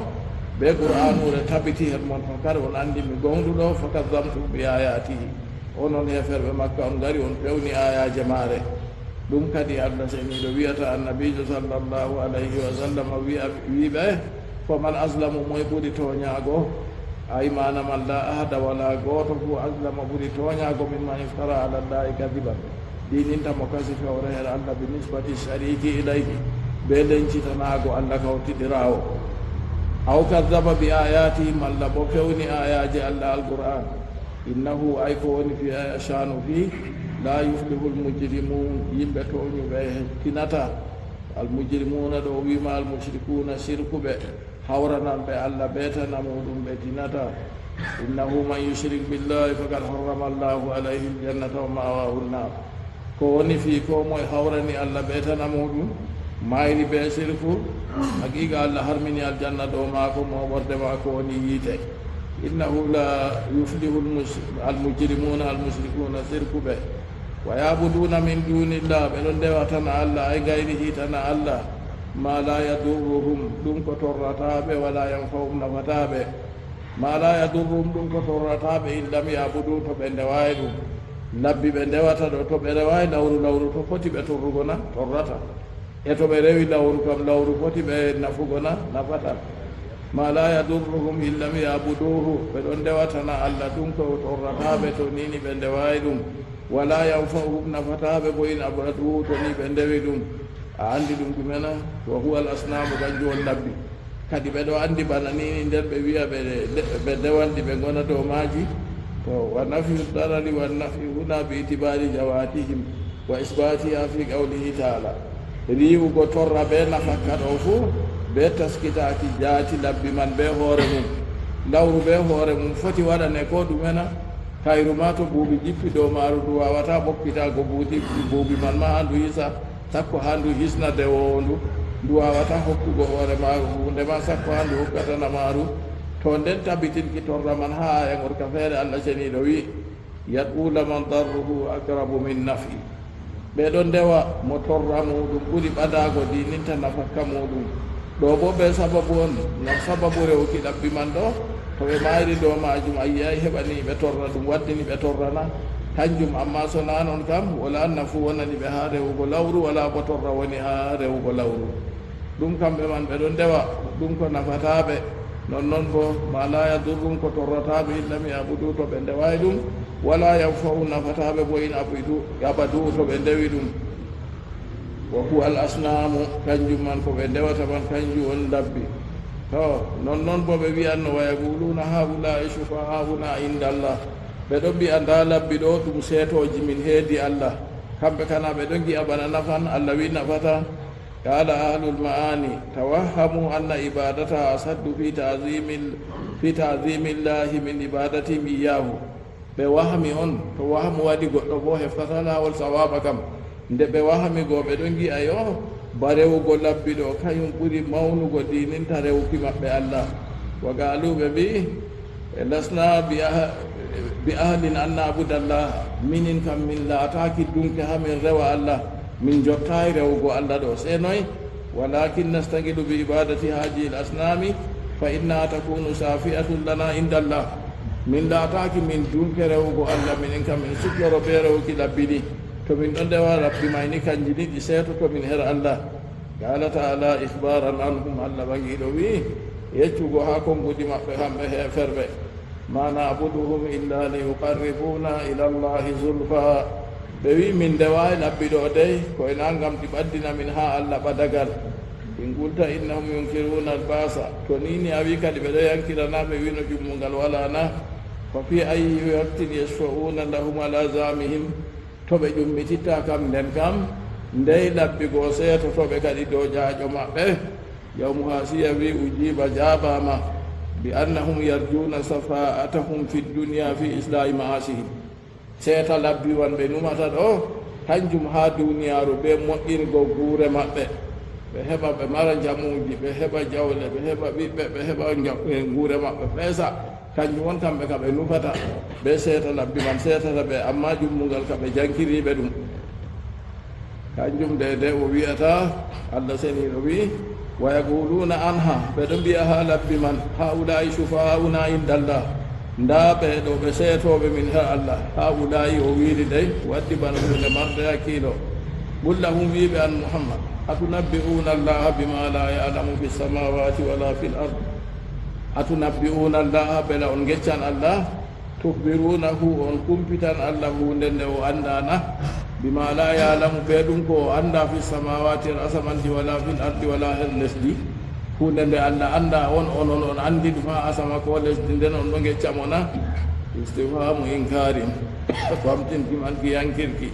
bee Qur'aanuure tabiti her mon, ton kadi on anndi mi gooŋɗuɗo, فكذبتم بآياته, onon heeferɓe Makka on ngari on pewni aayaaje maare. Ɗum kadi Allah Seniiɗo wi'ata Annabiijo sallallahu alayhi wa sallam wi'a, wi'i ɓe, فمن أظلم, moy ɓuri tooñaago? Ay, maana man, لا أحد, walaa gooto fuu, أظلم, ɓuri tooñaago, ممن افترى على الله كذبا, diininta mo kasi fewre her Allah, بنسبة الشريك إليه, bee lencitanaago Allah kawtiɗiraawo. أو كذب بآياته, malla boo fewni aayaaje Allah, Alqur'aan. إنه, ay ko woni fii, ay, sha'nu fii, لا يفلح المجرمون, yimɓe tooñuɓe tinataa. Al-mujrimuuna ɗo wi'ama al-mushrikuuna, sirkuɓe, hawrananɓe Allah bee tan muuɗum, ɓe tinataa. إنه من يشرك بالله فقد حرم الله عليه الجنة ومأواه النار. Ko woni fii koo moye hawrani Allah bee tan muuɗum, mayri bee sirku, haqiiqa Allah harmini aljanna dow maako, mooɓorde maako woni yiite. إنه لا يفلح المش-، المجرمون، المشركون, sirkuɓe. ويعبدون من دون الله, ɓe ɗon ndewa tana Allah, أي غيره, tana Allah, ما لا يضرهم, ɗum ko torrataa ɓe, ولا ينفعهم, nafataa ɓe. ما لا يضرهم, ɗum ko torrataa ɓe, إن لم يعبدوه, to ɓe ndewaay ɗum. Labbi ɓe ndewata ɗo, to ɓe reway lawru, lawru to foti ɓe torrugo na? Torrataa. E to ɓe rewi lawru kam, lawru foti ɓe nafugo na? Nafataa. Ma la yadurruhum in lam yabuduhu, ɓe ɗon ndewa tana Allah, ɗum ko torrataa ɓe to nii ni ɓe ndewaayi ɗum. Wala yanfa'uhum, nafataa ɓe bo in abaduhu, to nii ɓe ndewi ɗum. A anndi ɗum ɗume na? Wa huwa al asnaamu, kanjum woni labbi. Kadi ɓe ɗo anndi bana nii ni, nden ɓe wi'a ɓe, ɓe ndewan ɗi, ɓe ngona dow maaji. To, wa nafyu darari wa naf'i huna bi itibari jawatihim wa isbatiha fi qawlihi ta'ala. Riiwugo torra be nafakka ɗo fuu, be taskitaaki jaati labbi man be hoore mum. Lawru be hoore mum foti waɗane ko ɗume na? Kayru ma to buubi jippi dow maaru, ndu waawataa ɓokkitaago buuti, buubi man ma haa ndu hisa, sakko haa ndu hisna dewoowo ndu. Ndu waawataa hokkugo hoore maaru huunde ma, sakko haa ndu hokkatana maaru. To nden tabitinki torra man haa aaya ngorka feere, Allah Ceniiɗo wi'i, yad'u laman darruhu aqrabu min naf'i. Ɓe ɗon ndewa mo torra muuɗum ɓuri ɓadaago diininta nafakka muuɗum. Ɗo boo bee sababu on, ngam sababu rewuki labbi man ɗo, to ɓe maayri dow maajum, a yi'aay heɓani ɓe torra, ɗum waddini ɓe torra na? Kanjum, ammaa sonaa non kam, walaa nafu wonani ɓe haa rewugo lawru, walaa boo torra woni haa rewugo lawru. Ɗum kamɓe man ɓe ɗon ndewa, ɗum ko nafataa ɓe. Nonnon boo, ma la yadurruhum, ko torrataa ɓe, in lam yabudu, to ɓe ndewaay ɗum, wala yanfa'uhum, nafataa ɓe boo, in abidu, abadu, to ɓe ndewi ɗum. Wa huwa al asnaamu, kanjum man ko ɓe ndewata man, kanjum woni labbi. To, nonnon boo ɓe wi'anno, wa yaquluuna haa'ulaa'i shufa'aa'una inda Allah. Ɓe ɗon mbi'a, ndaa labbi ɗo, ɗum seetooji min heedi Allah. Kamɓe kana ɓe ɗon ngi'a bana nafan, Allah wi'i nafataa. Qaala ahlul ma'aani, tawahhamu anna ibaadataha asaddu fi ta'zimil, fi ta'zimillahi min ibadatihim iyyahu. Ɓe wahmi on, to wahmu waɗi goɗɗo boo heftataa laawol sawaaba kam. Nde ɓe wahmi go, ɓe ɗon ngi'a yo ba rewugo labbi ɗo, kayum ɓuri mawnugo diininta rewuki maɓɓe Allah. Wa qaalu, ɓe mbi'i, lasna bi ah-, bi ahlin an na'budallaha. Minin kam min laataaki dunke haa min rewa Allah. Min njottaay rewugo Allah ɗo. Sey noy? Walakin nastagilu bi ibadati haadihil asnaami fa innaha takunu safi'atun lana indallah. Min laataaki min dunke rewugo Allah, minin kam min sukloro bee rewuki labbi ɗi. To min ɗon ndewa labbi may ni, kanji ni ɗi seetoto min her Allah. Qaala ta'ala ikhbaran anhum, Allah Ɓaŋgiiɗo wi'i, yeccugo haa konnguɗi maɓɓe kamɓe heeferɓe. Ma na'buduhum illa liyuqarribuna ila Allahi zulfa. Ɓe wi'i, min ndewaay labbi ɗo dey, ko ena ngam ɗi ɓaddina min haa Allah ɓadagal. In qulta innahum yunkiruna al-ba'sa. To nii ni a wi'i kadi ɓe ɗo yankirana, ɓe wi'no jummungal walaa na. Fa fi ayyi waqtin yashfa'una lahum ala za'mihim. To ɓe ƴummititta kam, nden kam, ndey labbi go seetoto ɓe kadi dow ƴaaƴo maɓɓe? Yawmu Haasiya wi'i, ujiiba, jaabaama, bi annahum yarjuuna shafa'atahum fi dunya fi islaahi ma'aasihim. Seeta labbi man ɓe numata ɗo, kanjum haa duniyaaru bee mo'ingo guure maɓɓe. Ɓe heɓa, ɓe mara njamuuji, ɓe heɓa jawle, ɓe heɓa ɓiɓɓe, ɓe heɓa nja-, e, guure maɓɓe feesa. Kanjum won kamɓe ka ɓe nufata, ɓe seeta labbi man seetata ɓe, ammaa jummungal ka ɓe jankiriiɓe ɗum. Kanjum de, de o wi'ata, Allah Seniiɗo wi'i, wa yaquluuna anha, ɓe ɗon mbi'a haa labbi man, haa'ulaa'i shufa'aa'una indallah, ndaa ɓe ɗo ɓe seetooɓe min haa Allah, haa'ulaa'i o wi'iri dey, waddi bana huunde marde hakkiilo. Qul lahum, wi'i ɓe an Muhammad, atunabbi'uuna Allaha bima la ya'lamu fis samawati wala fil ard. Atunabbi'uuna Allaha, bela on ngeccan Allah, tukhbiruunahu, on kumpitan Allah huunde nde o anndaa na? Bima la ya'lamu, bee ɗum ko o anndaa, fis samawati, her asamanji, wala fil ardi, wala her lesdi. Huunde nde Allah anndaa on, onon on anndi ɗum haa asama koo lesdi, nden on ɗo ngecca mo na? Istifhamu inkaarin, ɓamtinki man ki yankirki.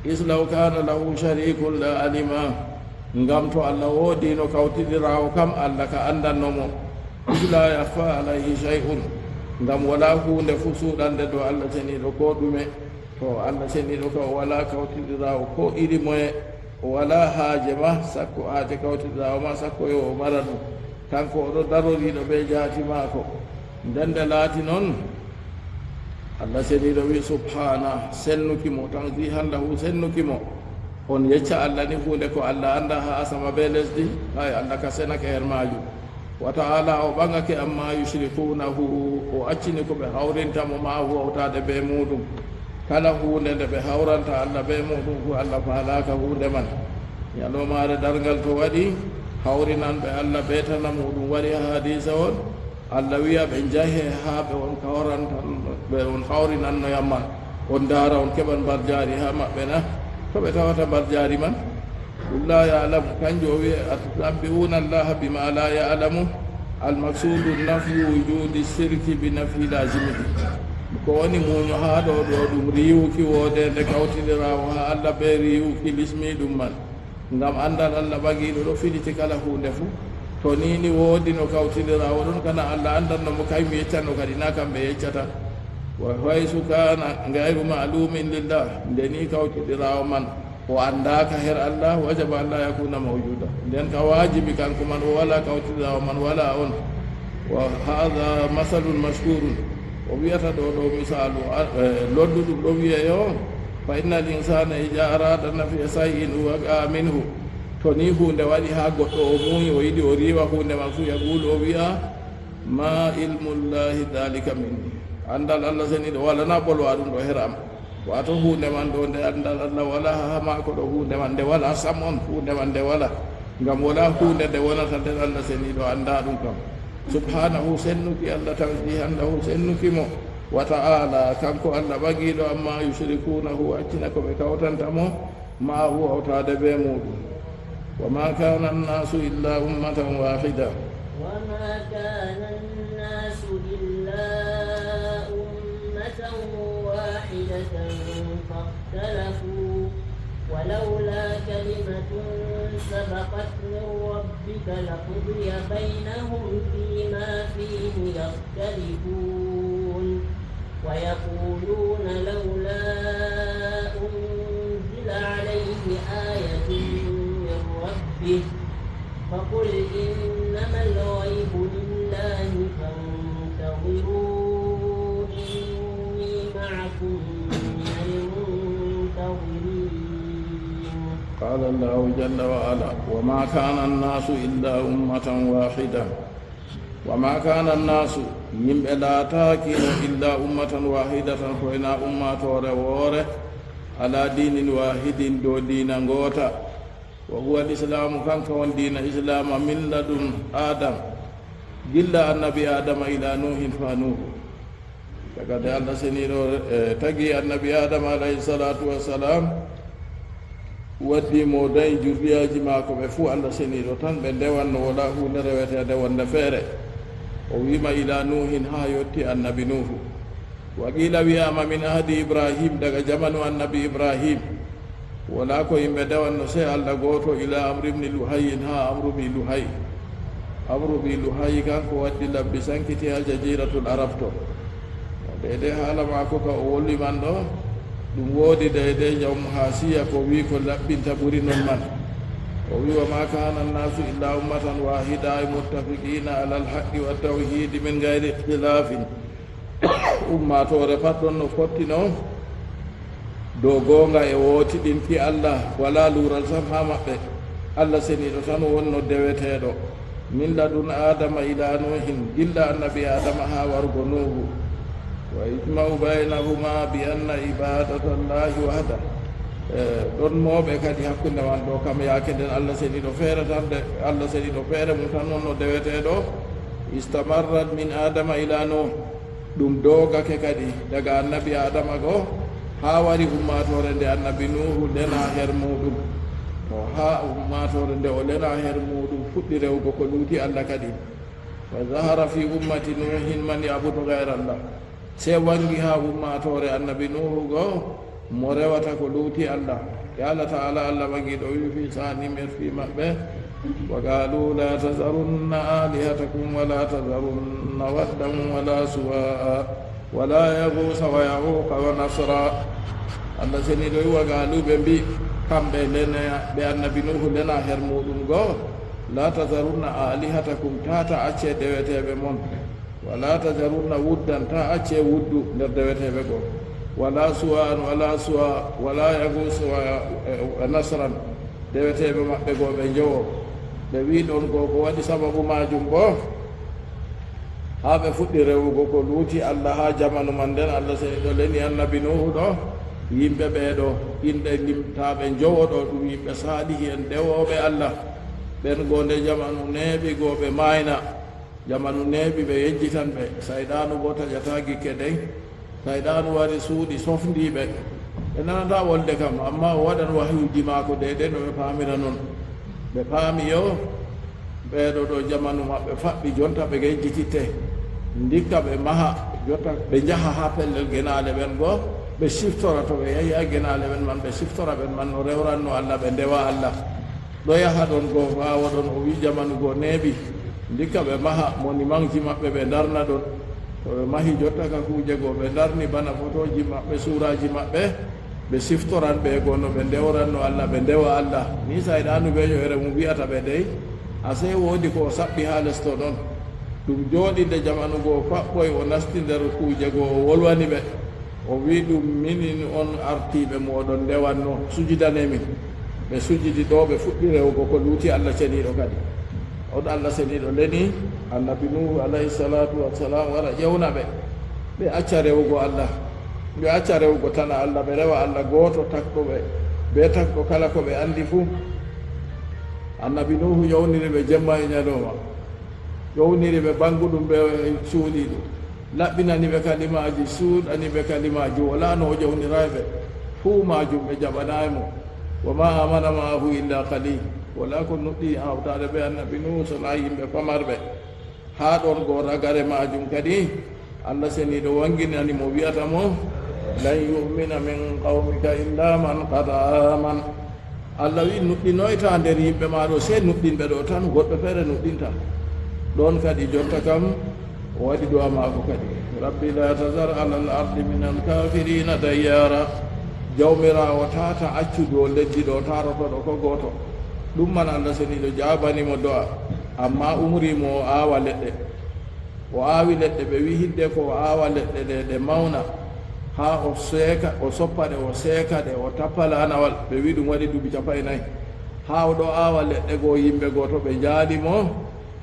Is law kaana lahu sharikun la alima. Ngam to Allah woodino kawtidiraawo kam, Allah ka anndanno mo. Is la yakhfa alayhi shay'un. Ngam walaa huunde fuu suuɗannde dow Allah Ceniiɗo koo ɗume. To Allah Ceniiɗo ka o walaa kawtidiraawo koo iri moye. O walaa haaje ma, sakko haaje kawtidiraawo ma, sakko yo o mara ɗum. Kanko o ɗo daroriiɗo bee jaati maako. Nden nde laati non, Allah Ceniiɗo wi'i, subhaana, sennuki mo, tanzihan lahu, sennuki mo. On yecca Allah ni huunde ko Allah anndaa haa asama bee lesdi? Hay, Allah ka senake her maajum. Wa ta'ala, o ɓaŋake, amma yushrikuunahu, o accini ko ɓe hawrinta mo ma'ahu hawtaade bee muuɗum. Kala huunde nde ɓe hawranta Allah bee muuɗum fuu, Allah faalaaka huunde man. Ñalawmaare darngal to waɗi, hawrinanɓe Allah ɓe tan, muuɗum waɗi haa hadiisa on, Allah wiya ɓe, njahee haa ɓe on kawrantan, ɓe on hawrinannoyam man, on ndaara, on keɓan mbarjaari haa maɓɓe na? To ɓe tawata mbarjaari man? Qul laa ya'lamu, kanjum o wiya, atunabbi'uuna Allaha bimaa laa ya'lamu. Almaksuudu nafyu wujuudi sirki bi nafyi laazimihi. Ko woni muuño haa ɗo, ɗo ɗum riiwuki woodeende kawtindiraawo haa Allah bee riiwuki lismiiɗum man. Ngam anndal Allah ɓagiiɗo ɗo filiti kala huunde fuu. To nii ni woodino kawtindiraawo ɗon, kana Allah anndanno mo, kay mi yeccanno kadi, naa kamɓe yeccata. Wa haysu kaana gayru ma'luumin lillah, nde nii kawtindiraawo man o anndaaka her Allah, wajaba an laa yakuuna mawjuuda. Nden ka waajibi kanko man o walaa kawtindiraawo man, walaa on. Wa haadha masalun mashkuurun. O wiyata ɗo, ɗo misaalu, a-, e, lolluɗum ɗo wi'e yo, fa innal insaana idaa araada nafya shay'in waqa'a minhu. To nii huunde waɗi haa goɗɗo o muuyi, o yiɗi o riiwa huunde man fuu, yaquulu, o wi'a, maa ilmullahi daalika minni. Anndal Allah seniiɗo walanaa ɓolwa ɗum ɗo her am. Waato huunde man ɗo nde anndal Allah walaa haa maako ɗo, huunde man nde walaa sam on, huunde man nde walaa. Ngam walaa huunde nde wonata nden Allah seniiɗo anndaa ɗum kam. Subhaanahu, sennuki Allah, tanziihan lahu, sennuki mo, wa ta'aala, kanko Allah ɓagiiɗo, ammaa yushrikuunahu, accina ko ɓe kawtanta mo, ma'ahu, hawtaade bee muuɗum. Wa maa kaana annaasu illaa ummatan waahida. وما كان الناس إلا أمة واحدة فاختلفوا ولولا كلمة سبقت من ربك لقضي بينهم فيما فيه يختلفون. ويقولون لولا أنزل عليه آية من ربه فقل إنما الغيب لله فانتظروا إني معكم من المنتظرين. قال الله جل وعلا: وما كان الناس إلا أمة واحدة. Wa maa kaana annaasu, yimɓe laataakino, illaa ummatan waahidatan, ko hinaa ummaatoore woore, alaa diinin waahidin, dow diina ngoota. Wa huwa al-islaamu, kanka woni diina Islaama, min ladun Aadam, gilla annabi Aadama, ilaa Nuuhin, faa Nuuhu. Daga nde Allah seniiɗo, eh, tagi annabi Aadama alayhi salaatu wa salaam, waddi mo dañi jurriyaaji maako ɓe fuu, Allah seniiɗo tan ɓe ndewanno, walaa huunde reweteende wonde feere. O wi'ima ilaa Nuuhin, haa yotti annabi Nuuhu. Wa qiila, wi'aama min ahdi Ibraahiim, daga jamanu annabi Ibraahiim. Walaa ko yimɓe ndewanno sey Allah gooto, ilaa Amr ibn Luhayyin, haa Amru ɓii Luhay. Amru ɓii Luhay kanko waddi labbi sankiti haa Jaziiratul Arab to. Deydey haala maako ka o wolwi man ɗo, ɗum woodi deydey jawmu haasiya ko wi'i ko laɓɓinta ɓuri non man. O wi'i: wa maa kaana annaasu illaa ummatan waahida, ay muttafiqiina alal haqqi wa tawhiidi min gayri ikhtilaafin. Ummaatoore pat ɗon no fottino dow goonga e wootiɗinki Allah, walaa luural sam haa maɓɓe. Allah seniiɗo tan wonno deweteeɗo. Min ladun Aadama ilaa Nuuhin, gilla annabi Aadama haa warugo Nuuhu. Wa yujma'u baynahuma bi anna ibaadata Allahi wahda. E, ɗon mooɓe kadi hakkunde man ɗo, kam yaake nden Allah seniiɗo feere tan, de, Allah seniiɗo feere mum tan wonno deweteeɗo. Istamarrat min Aadama ilaa Nuuh. Ɗum doogake kadi daga annabi Aadama go, haa wari ummaatoore nde annabi Nuuhu lenaa her muuɗum. To haa ummaatoore nde o lenaa her muuɗum fuɗɗi rewugo ko luuti Allah kadi. Wa zahara fi ummati Nuuhin man ya'budu ghayra Allah. Sey wanngi haa ummaatoore annabi Nuuhu go, mo rewata ko luuti Allah. Qaala ta'aala, Allah ɓagiiɗo wi'i fii saani mer fii maɓɓe, wa qaaluu laa tazarunna aalihatakum wa laa tazarunna waddan wa laa suwaa'a wa laa yaguusa wa ya'uuqa wa nasra. Allah seniiɗo wi'i, wa qaaluu, ɓe mbi'i, kamɓe lene-, ɓe annabi Nuuhu lenaa her muuɗum go, laa tazarunna aalihatakum, taa taa accee deweteeɓe mon. Wa laa tazarunna wuddan, taa accee wuddu nder deweteeɓe go. Wa laa suwa'an, wa laa suwa, wa laa yaguusa wa, wa nasran. Deweteeɓe maɓɓe go ɓe njowo. Ɓe wi'i ɗon go, ko waɗi sababu maajum bo? Haa ɓe fuɗɗi rewugo ko luuti Allah haa jamanu man nden, Allah seniiɗo leni annabi Nuuhu ɗo. Yimɓe ɓee ɗoo, inɗe limtaaɓe njowo ɗoo, ɗum yimɓe saalihi en, dewooɓe Allah. Ɓen goo nde jamanu neeɓi goo ɓe maayna. Jamanu neeɓi ɓe yejjitan ɓe. Sayɗaanu boo taƴataa gikke dey. Sayɗaanu wari suuɗi sofndii ɓe. Ɓe nanataa wolde kam, ammaa o waɗan wahayuuji maako deydey no ɓe paamira non. Ɓe paami yo ɓee ɗoo ɗoo jamanu maɓɓe faɓɓi, jonta ɓe yejjititte. Ndikka ɓe maha, jonta ɓe njaha haa pellel genaale ɓen goo, ɓe siftora to ɓe yahi haa genaale ɓen man, ɓe siftora ɓen man no rewranno Allah, ɓe ndewa Allah. Ɗo yaha ɗon goo, ɓaawo ɗon o wi'i jamanu goo neeɓi, ndikka ɓe maha monimaŋji maɓɓe, ɓe ndarna ɗon. To ɓe mahi jotta ka kuuje goo, ɓe ndarni bana fotooji maɓɓe, suuraaji maɓɓe, ɓe siftoran ɓe goo no ɓe ndewranno Allah, ɓe ndewa Allah. Ni Sayɗaanu beejo ere mum wi'ata ɓe dey, asee woodi ko o saɓɓi haa les ton ɗon. Ɗum jooɗi nde jamanu goo faɓɓoy, o nasti nder kuuje goo, o wolwani ɓe. O wi'i ɗum, "Minin on artiiɓe mooɗon ndewanno, sujidanee min." Ɓe sujidi ɗo, ɓe fuɗɗi rewugo ko luuti Allah Seniiɗo kadi. On Allah Seniiɗo leni Annabi Nuuhu alayhi salaatu wassalam wara ƴewna ɓe. Ɓe acca rewugo Allah. Ɓe acca rewugo tana Allah, ɓe rewa Allah gooto takɗo ɓe, bee takɗo kala ko ɓe anndi fuu. Annabi Nuuhu ƴewniri ɓe jemma e nyalooma. Ƴewniri ɓe bannguɗum bee cuuɗiiɗum. Laɓɓinani ɓe kalimaaji, suuɗani ɓe kalimaaji, walaa no o ƴewniraay ɓe. Fuu maajum ɓe jaɓanaay mo. "Wa maa aamana ma'ahu illaa qaliil." Walaa ko nuɗɗi hawtaade bee Annabi Nuuhu, sonaa yimɓe famarɓe. Haa ɗon go ragare maajum kadi, Allah Seniiɗo wannginani mo, wi'ata mo, "Lan yu'mina min qawmika illaa man qad aaman." Allah wi'i, "Nuɗɗinoytaa nder yimɓe maa ɗo, sey nuɗɗinɓe ɗo tan, goɗɗo feere nuɗɗintaa." Ɗon kadi, jotta kam, o waɗi du'a maako kadi, "Rabbi laa tazar alal ardi minal kaafiriina dayyaara." Jawmiraawo, taa ta accu dow leddi ɗo taarotooɗo ko gooto. Ɗum man Allah Seniiɗo jaabani mo du'a, ammaa umri mo o aawa leɗɗe. O aawi leɗɗe, ɓe wi'i, hiddeko o aawa leɗɗe ɗe, ɗe mawna, haa o seeka, o soppa ɗe, o seeka ɗe, o tappa laanawal. Ɓe wi'i, ɗum waɗi duuɓi cappanɗe nayi. Haa o ɗo aawa leɗɗe goo, yimɓe goo to ɓe njaali mo,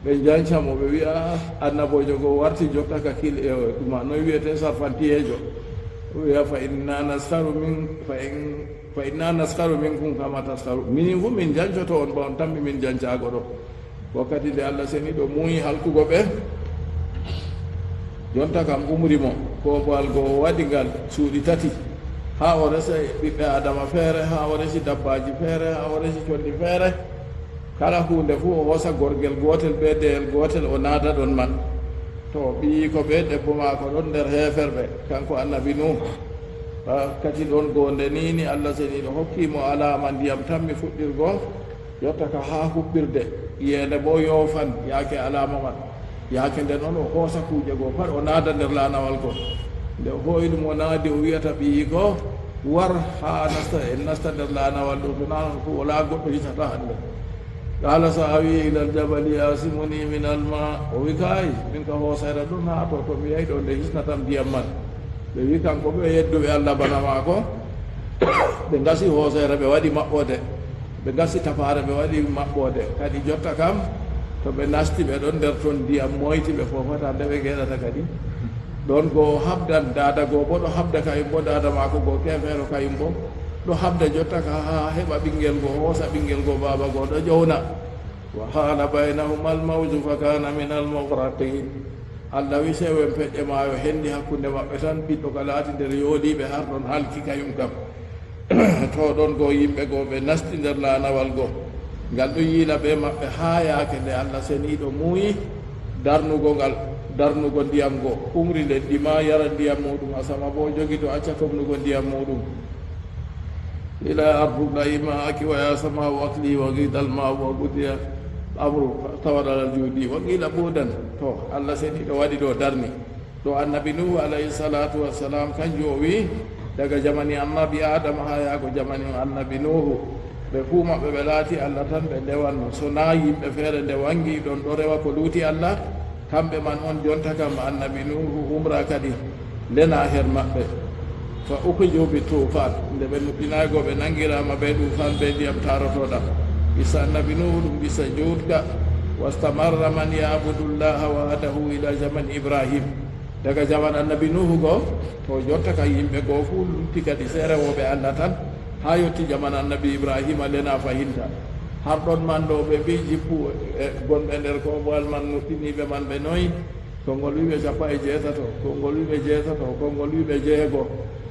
ɓe njanca mo, ɓe wi'a, "Annaboojo goo warti jotta ka kil-, e, ɗuma, noy wi'etee, sarfantiyeejo." O wi'a, "Fa inna naskaru min, fa in, fa inna naskaru minkum kama taskaru." Minin fuu min njancoto on, ba on tammi min njancaago ɗo. Wakkati nde Allah Seniiɗo muuyi halkugo ɓe, jonta kam umri mo, koobowal go o waɗi ngal cuuɗi tati, haa o resa ɓiɓɓe Aadama feere, haa o resi dabbaaji feere, haa o resi colli feere. Kala huunde fuu o hoosa gorgel gootel bee deyel gootel, o naada ɗon man. To, ɓiyiiko bee debbo maako ɗon nder heeferɓe, kanko Annabi Nuuhu. Wakkati ɗon go nde niini Allah Seniiɗo hokki mo alaama ndiyam tammi fuɗɗirgo, yottaka haa huɓɓirde, iyeende boo yoofan yaake alaama man. Yaake nden on o hoosa kuuje goo pat, o naada nder laanawal goo. Nde o hoo'i ɗum, o naadi, o wi'ata ɓiyiiko, "War haa nasta, en nasta nder laanawal ɗo, to naa non fuu walaa goɗɗo hisata hande." Qaala sa'awi ilal jabali ya'simuni minal maa. O wi'i, "Kaay, min ka hoosayra ɗon haa to, to mi yahi ɗo nde hisnatam ndiyam man." Ɓe wi'i, kanko ɓe yedduɓe Allah bana maako, ɓe ngasi hoosayra, ɓe waɗi maɓɓoode. Ɓe ngasi tapaare, ɓe waɗi maɓɓoode. Kadi jotta kam, to ɓe nasti, ɓe ɗon nder ton, ndiyam moyti, ɓe foofata nde ɓe ngeɗata kadi. Ɗon go o habdan, daada go boo ɗo habda kayum boo, daada maako go keefeero kayum boo. Ɗo habda jotta ka haa heɓa ɓinngel go, hoosa ɓinngel go, baaba go ɗo ƴowna. Wa haala baynahuma al-mawju fa kaana mina al-mughraqiin. Allah wi sewen peƴƴe maayo henndi hakkunde maɓɓe tan, ɓiɗɗo ka laati nder yooliiɓe, har ɗon halki kayum kam. To ɗon go yimɓe go ɓe nasti nder laanawal go. Ngal ɗon yiila bee maɓɓe haa yaake nde Allah Seniiɗo muuyi darnugo ngal, darnugo ndiyam go. Umri leddi ma yara ndiyam muuɗum, asama boo jogito acca tobnugo ndiyam muuɗum. Ila ardu bla'i ma'aki wa ya sama'u aqli wa ghidal ma'u wa qudiya amru tawalla al judi wa qila budan. To, Allah Seniiɗo waɗi ɗo darni. Ɗo Annabi Nuuhu alayhi salaatu wassalam, kanjum o wi'i, daga jamani Annabi Aadama haa yaago jamani Annabi Nuuhu, ɓe fuu maɓɓe ɓe laati Allah tan ɓe ndewanno. So naa yimɓe feere nde wanngi ɗon ɗo rewa ko luuti Allah, kamɓe man on jonta kam Annabi Nuuhu umra kadi lena her maɓɓe. Fa ukhriju bi tuufaan, nde ɓe nuɗɗinaay go ɓe nanngiraama bee tuufaan bee ndiyam taarotooɗam. Qissa Annabi Nuuhu ɗum qissa njuutka. Wastamarra man ya'budu Llaaha wahdahu ila jamani Ibrahim. Daga jaman annabi Nuuhu goo, to jotta ka yimɓe goo fuu lutti kadi sey rewooɓe Allah tan, haa yotti jaman annabi Ibraahiima lena fahinta. Har ɗon man ɗo ɓe mbii jippu e gonɓe nder koomowal man nuɗɗiniiɓe man ɓe noy? Konngol wii ɓe cappa e jeetato, konngol wii ɓe jeetato, konngol wii ɓe jeego.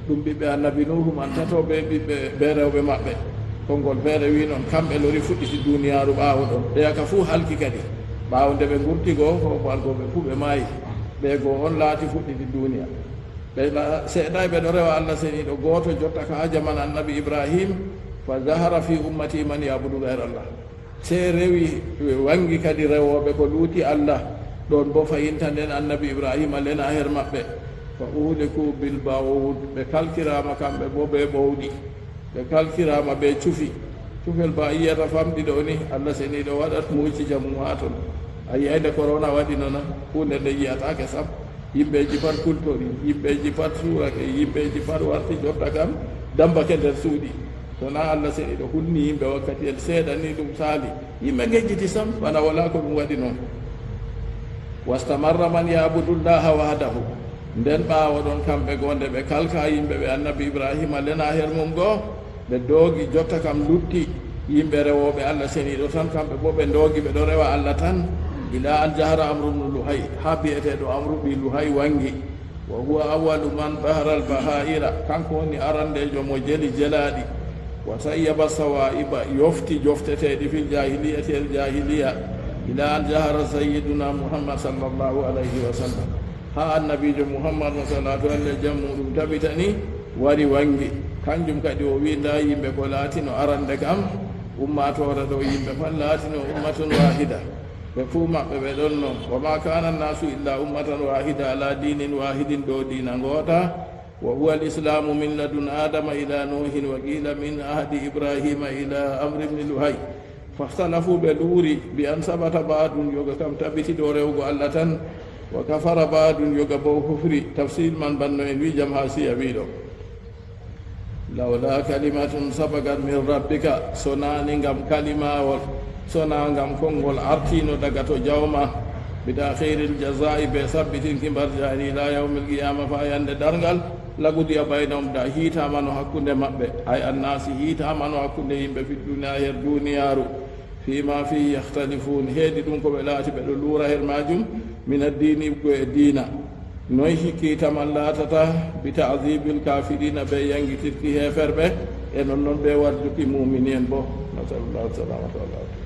Ɗum ɓiɓɓe annabi Nuuhu man tato bee ɓiɓɓe, bee rewɓe maɓɓe. Konngol feere wii non, kamɓe lori fuɗɗiti duuniyaaru ɓaawo ɗon. Ɓe yaka fuu halki kadi. Ɓaawo nde ɓe ngurti goo, koomowal goo ɓe fuu ɓe maayi. Ɓe goo on laati fuɗɗiti duuniya. Ɓe la-, seeɗaay ɓe ɗo rewa Allah seniiɗo gooto jotta ka haa jaman annabi Ibraahiim, fa zahara fi ummati man ya'budu ghayrallah. Sey rewi, wanngi kadi rewooɓe ko luuti Allah. Ɗon boo fahinta nden annabi Ibraahiima lena her maɓɓe. Fa uhliku bil bawd, ɓe kalkiraama kamɓe boo bee ɓowɗi. Ɓe kalkiraama bee cufi. Cufel ba a yi'ata famɗi ɗo ni, Allah seniiɗo waɗat muuci jamum haa ton. A yi'aay nde korona waɗi non na, huunde nde yi'ataake sam. Yimɓeeji pat kultori, yimɓeeji pat suurake, yimɓeeji pat warti jotta kam dambake nder suuɗi. To naa Allah seniiɗo hulni yimɓe wakkatiyel seeɗa ni ɗum saali, yimɓe ngejjiti sam, bana walaa ko ɗum waɗi non. Wastamarra man ya'budu Llaha wahdahu. Nden ɓaawo ɗon kamɓe goo nde ɓe kalka yimɓe ɓe annabi Ibraahiima lena her mum goo, ɓe doogi jotta kam lutti yimɓe rewooɓe Allah seniiɗo tan, kamɓe boo ɓe doogi ɓe ɗo rewa Allah tan, ila an jahara Amru bnu Luhay, haa bi'eteeɗo Amru ɓii Luhay wanngi. Wa huwa awwalu man bahara al-baha'ira, kanko woni arandeejo mo jeli jelaaɗi. Wa sayyaba sawa'iba, yofti jofteteeɗi fil jahiliyati e jahiliya, ila an jahara sayyiduna Muhammad sallallahu alayhi wa sallam. Haa annabiijo Muhammad mo salaatu Allah e jam muuɗum tabitani wari wanngi. Kanjum kadi o wi'i, ndaa yimɓe ko laatino arande kam, ummaatoore ɗo yimɓe pat laatino ummatun waahida. Ɓe fuu maɓɓe ɓe ɗonno. Wa ma kana nnasu illa ummatan wahida ala dinin wahidin, ɗo diina ngoota. Wa huwa al-islamu min ladun Adama ila Nuhin wa qila min ahdi Ibrahima ila Amri bni Luhay. Fahtalafu, ɓe luuri, bi an sabata ba'dun, yoga kam tabiti dow rewugo Allah tan, wa kafara ba'dun, yoga boo kufri. Tafsir man banno en wi jam hasiya wi ɗo. Lawla kalimatun sabagat min rabbika, so naa ni ngam kalimawol, so naa ngam konngol artiino daga to Jawma, bi ta'khiril jazaa'i, be sabbitinki mbarjaari, ila yawmil qiyama, faa yande darngal, laqudiya baynahum, da hiitaamano hakkunde maɓɓe, ay annaasi, hiitaamano hakkunde yimɓe, fi dunya, her duniyaaru. Fima fihi yakhtalifun, heedi ɗum ko ɓe laati ɓe ɗo luura her maajum, min addiini, ko e diina. Noy hikkiita man laatata, bi ta'dhibil kafirina, be yangitirki heeferɓe, e non non be warjuki muumini en bo. Nasalullahu salamata wal afiya.